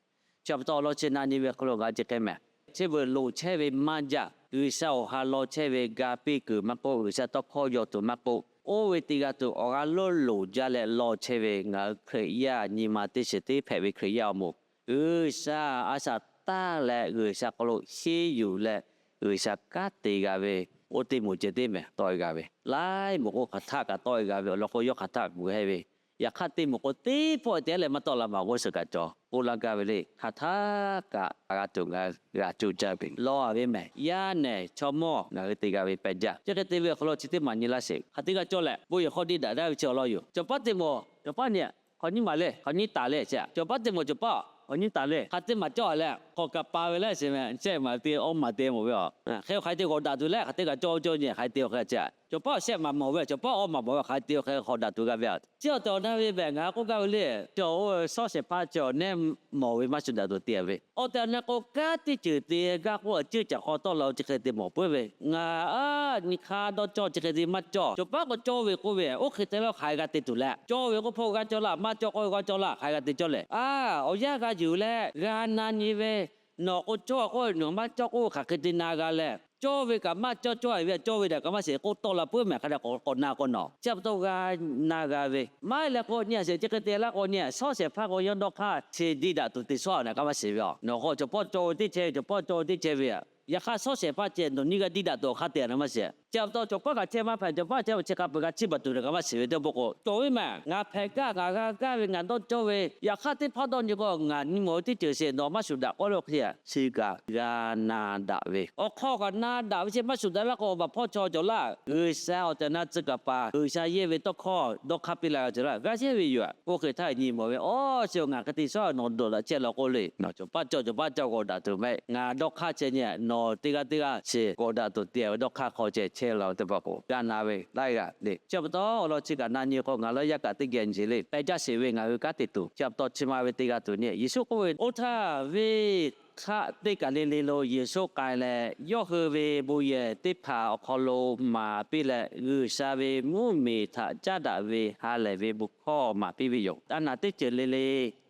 Chi pa taw awˬ lawn chi na nyi ve hk'aw lo ngaˬ hui chi hk'e mehˍ. Chi beuꞈ loˍ chehˇ ve maˇ jaˇ. G'uiˬsha awˬ ha law chehˇ ve ga piˇ kuiˬ maˇ k'oˆ, G'uiˬsha tawˇ hkawˇ yaw tuˬ maˇ k'oˆ, oˇ ve teˇ g'aˇ tuˬ awˬ g'aˇ loˉ loˍ jaˇ leh law chehˇ ve ngaˬ hui Hkriꞈ yaˇ nyi ma teˇ shiˍ teˇ hpehꞈ ve Hkriꞈ yaˇ awˬ moˍ, G'uiˬsha a shaꞈ taˇ leh G'uiˬsha hk'aw lo henˇ yuˬ leh, G'uiˬsha kanˉ te g'a ve, oˇ teˇ moˍ ceh teˇ mehˍ tawˆ e g'a ve. Laiˉ moˍ k'o hk'aˬ htaˆ kaꞈ tawˆ e g'a ve awˬ lawn k'o, yawˇ hk'aˬ htaˆ kaꞈ gu heh ve. Yaꞈ hk'aˇ teˇ moˍ k'o teˇ pawˆ te leh maˇ tawˆ la maˍ g'uˇ suhˍ kaꞈ cawˬ k'oˆ laˇ gaˇ ve le. Hk'aˬ htaˆ kaꞈ a g'a tuˬ ngaˬ hui g'a cuˇ caˇ ve law a ve mehˍ. Yaˇ nehˬ chaw mawˇ ngaˬ hui te g'a ve pehˬ jaˇ. Chi hk'e te ve awˬ hk'aw lo chi teˇ maˬ nyi laˇ sheˍ. Hk'aˬ teˇ g'aˇ cawˇ leh bon yehˬ hk'aw diˇ daꞈ daꞈ ve chi awˬ lawn yoˬ. Cawˬ paˉ teˇ moˍ cawˬ paˉ nyi hk'awꞈ nyiˇ maˬ le, hk'awꞈ nyiˇ taˍ le. Cawˬ paˉ teˇ moˍ cawˬ paˉ hk'awꞈ nyiˇ taˍ le. Hk'aˬ teˇ maˬ cawˇ leh hk'awꞈ kaꞈ pa ve laˇ sheˍ mehˍ. Chehˇ maˬ te awˇ maˬ te mawˬ ve a. Hk'e hk'aˬ hk'e te k'awꞈ daꞈ tuˬ leh hk'aˬ teˇ kaꞈ cawˇ cawˇ nyi hk'aˬ hk'e te awˬ hk'e ceh. Cawˬ paˉ awˬ shehˆ maˬ mawˬ ve, cawˬ paˉ awˇ maˬ mawˬ ve, hk'aˬ hk'e te awˬ hk'e k'awꞈ daꞈ tuˬ g'a ve a. Chi awˬ tehˬ awˬ na ve mehˍ ngaˬ hui k'oˆ gaˇ ve le. Cawˬ oˇ ve shawˉ shehˍ hpaˇ cawˬ nehˇ mawˬ ve maˇ shuˍ daꞈ tuˬ te ve. Awˬ tehˬ awˬ na k'o kanˉ teˇ ceuˬ te g'aˇ k'oˆ a ciˉ caˬ hk'aw tawˆ la-o chi hk'e te mawˬ puiˉ ve. Ngaˬ a nyi hk'aˇ dawˇ cawˇ chi hk'e te maˇ cawˇ. Cawˬ paˉ k'o cawˇ ve k'oˆ ve, oˇ hk'e te leh hk'aˬ hk'e g'a te tuˬ leh, cawˇ ve k'oˆ hpaw g'aˇ cawˇ laˇ, maˇ cawˇ k'oˆ g'aˇ cawˇ laˇ, hk'aˬ hk'e g'a te cawˇ leh, a, awˬ yanˇ g'a yuˬ leh g'a na nyi ve, nawˬ k'o cawˇ k'oˆ ve nawˬ maˇ cawˇ k'oˆ ve hk'aˬ hk'e te na g'a leh, cawˇ ve kaꞈ maˇ cawˇ, cawˇ ve daꞈ kaꞈ maˇ sheˍ k'oˆ tawˆ la puiˉ mehˍ. Hk'a dehꞈ k'awꞈ na k'o nawˬ chi pa taw g'a na g'a ve maˇ heˆ leh k'o nyi a sheˍ. Chi hk'e te laˇ k'o nyi a shawˉ shehˍ hpaˇ k'o yawˇ dawˇ hk'aˇ chi diˇ daꞈ tuˬ te shawˉ a na kaꞈ maˇ sheˍ ve a. Nawˬ k'o cawˬ paˉ cawˇ ve teˇ chehˇ ve, cawˬ paˉ cawˇ ve teˇ chehˇ ve a. Yaꞈ hk'aˇ shawˉ shehˍ hpaˇ ceh nawˬ nyiˇ g'aˇ diˇ daꞈ tuˬ awˬ hk'aˇ te a na maˇ sheˍ. Chi pa taw cawˬ paˉ kaꞈ chehˇ maˇ hpehꞈ, cawˬ paˉ chehˇ chi hk'a peuˬ g'a chiˇ baˬ tuˬ na kaꞈ maˇ sheˍ ve teˇ pawˆ k'o cawˬ ve mehˍ. Ngaˬ hpehꞈ gaˇ, ngaˬ g'a gaˇ ve, ngaˬ dawˇ cawˇ ve, yaꞈ hk'aˇ teˇ hpaˇ dawˇ nyi k'o ngaˬ nyi mawˬ ve teˇ ceuˬ sheˍ nawˬ maˇ shuˍ daꞈ k'oˆ lo hk'e a, chi kaꞈ g'a na daꞈ ve. Awˬ hk'aw kaꞈ na daꞈ ve chi maˇ shuˍ daꞈ laˇ k'o awˬ baˬ hpawˇ chaw cawˬ laˇ. G'uiˬsha awˬ tehˬ awˬ na tcuh kaˍ paˍ G'uiˬsha yehˇ ve tawˇ hkawˇ dawˇ hk'aˇ piˇ la g'a cawˬ laˇ. G'a yehˇ ve yoˬ. Oˇ hk'e htaˇ nyi mawˬ ve, awˬ, chi ngaˬ hk'e te shawˉ nawˬ dawˬ daꞈ chehˇ law k'oˆ le. Nawˬ cawˬ paˉ cawˇ, cawˬ paˉ cawˇ g'awˬ daꞈ tuˬ mehˆ. Ngaˬ dawˇ hk'aˇ chehˇ nyi a, nawˬ teˇ g'aˇ teˇ g'aˇ sheˍ g'awˬ daꞈ tuˬ te ve dawˇ hk'aˇ hk'aw ceh chehˇ la ve teˇ pawˆ k'o g'a na ve laiˉ g'aˇ le. Chi pa taw awˬ lawn chi kaꞈ na nyi k'o ngaˬ lawˇ yaˇ kaꞈ teˇ geh nyi le. Pehˬ jaˇ sheˍ ve ngaˬ hui kanˉ te tuˬ. Chi pa taw chi ma ve teˇ g'aˇ tuˬ nyi Yeˍsuˆ k'oˆ ve, oˇ htaˇ venˇ hk'aˆ teˇ kaˬ le le lo Yeˍsuˆ k'ai leh, yawˇ hui ve bon yehˬ teˇ hpaˍ awˬ hk'aw lo maˍ piˇ leh, G'uiˬsha ve mvuhˇmiˬ htaꞈ caˉ daꞈ ve ha lehˬ ve bon hkawˇ maˍ piˇ ve yoˬ. A naˬ teˇ ceuˬ le le,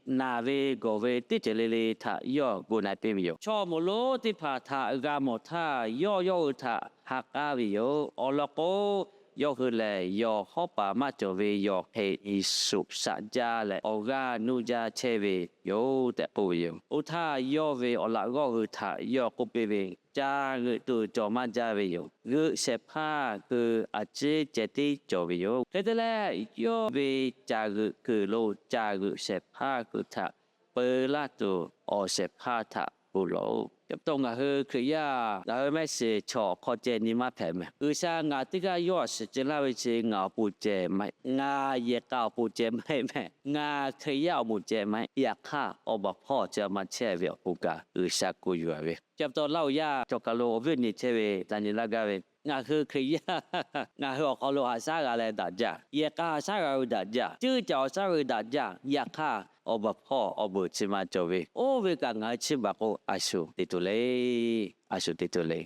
naˬ ve gawˬ ve teˇ ceuˬ le le htaꞈ yawˇ gu na piˇ ve yoˬ. Chaw moˍ lonˉ teˇ hpaˍ htaꞈ g'a mawˬ htaˇ, yawˇ yawˇ hui htaꞈ ha k'aˉ ve yoˬ. Awˬ lawn k'o, yawˇ hui lehˬ yawˬ hawˉ paˍ maˇ cawˬ ve yawˬ hk'e, Yeˍsuˆ shaꞈ jaˇ leh awˬ g'aˇ nuˇ jaˇ chehˇ ve yoˬ tehꞈ k'oˆ ve yoˬ. Oˇ htaˇ yawˇ ve awˬ laꞈ g'awˇ hui htaꞈ yawˇ k'oˆ piˇ ve, Ca g'euꞈ tuˬ cawˬ maˇ jaˇ ve yoˬ. G'euꞈ shehˍ hpaˇ hui a ciˉ ceh tiˉ cawˬ ve yoˬ. Hk'e te leh, yawˇ ve ca g'euꞈ kuiˬ lo ca g'euꞈ shehˍ hpaˇ hui htaꞈ peu laˇ tuˬ, awˬ shehˍ hpaˇ htaꞈ gu lawˬ-oꞈ. Chi pa taw ngaˬ hui Hkriꞈ yaˇ ngaˬ hui mehˆ shiˍ chaw awˬ hk'aw ceh nyi maˇ hpehꞈ mehˍ. G'uiˬsha ngaˬ teˇ g'aˇ yawˇ a shiˍ ceh laˇ ve chi ngaˬ awˬ pon ceh maˇ heˆ. Ngaˬ yehˬ k'a awˬ pon ceh maˇ heˆ mehˍ. Ngaˬ Hkriꞈ yaˇ awˬ moˍ ceh maˇ heˆ. Yaꞈ hk'aˇ, awˬ baˬ hpawˇ chi a ma chehˇ ve awˬ pon kaꞈ G'uiˬsha gu yuˬ a ve. Chi pa taw Laˇ huˍ yaˇ cawˬ kaˬ lo awˬ viˉ awˬ nyi chehˇ ve taꞈ nyi laˇ gaˇ ve, ngaˬ hui Hkriꞈ yaˇ ngaˬ hui awˬ hk'aw lo haꞈ shaˉ g'a leh daꞈ jaˇ. Yehˬ k'a haꞈ shaˉ g'a ve daꞈ jaˇ. Ceuˇ caˬ awˬ shaˉ ve daꞈ jaˇ. Yaꞈ hk'aˇ, awˬ baˬ hpawˇ awˬ beuˬ chi ma cawˬ ve oˇ ve kaꞈ ngaˬ hui chiˇ baˬ k'o a shu te tuˬ le. A shu te tuˬ le.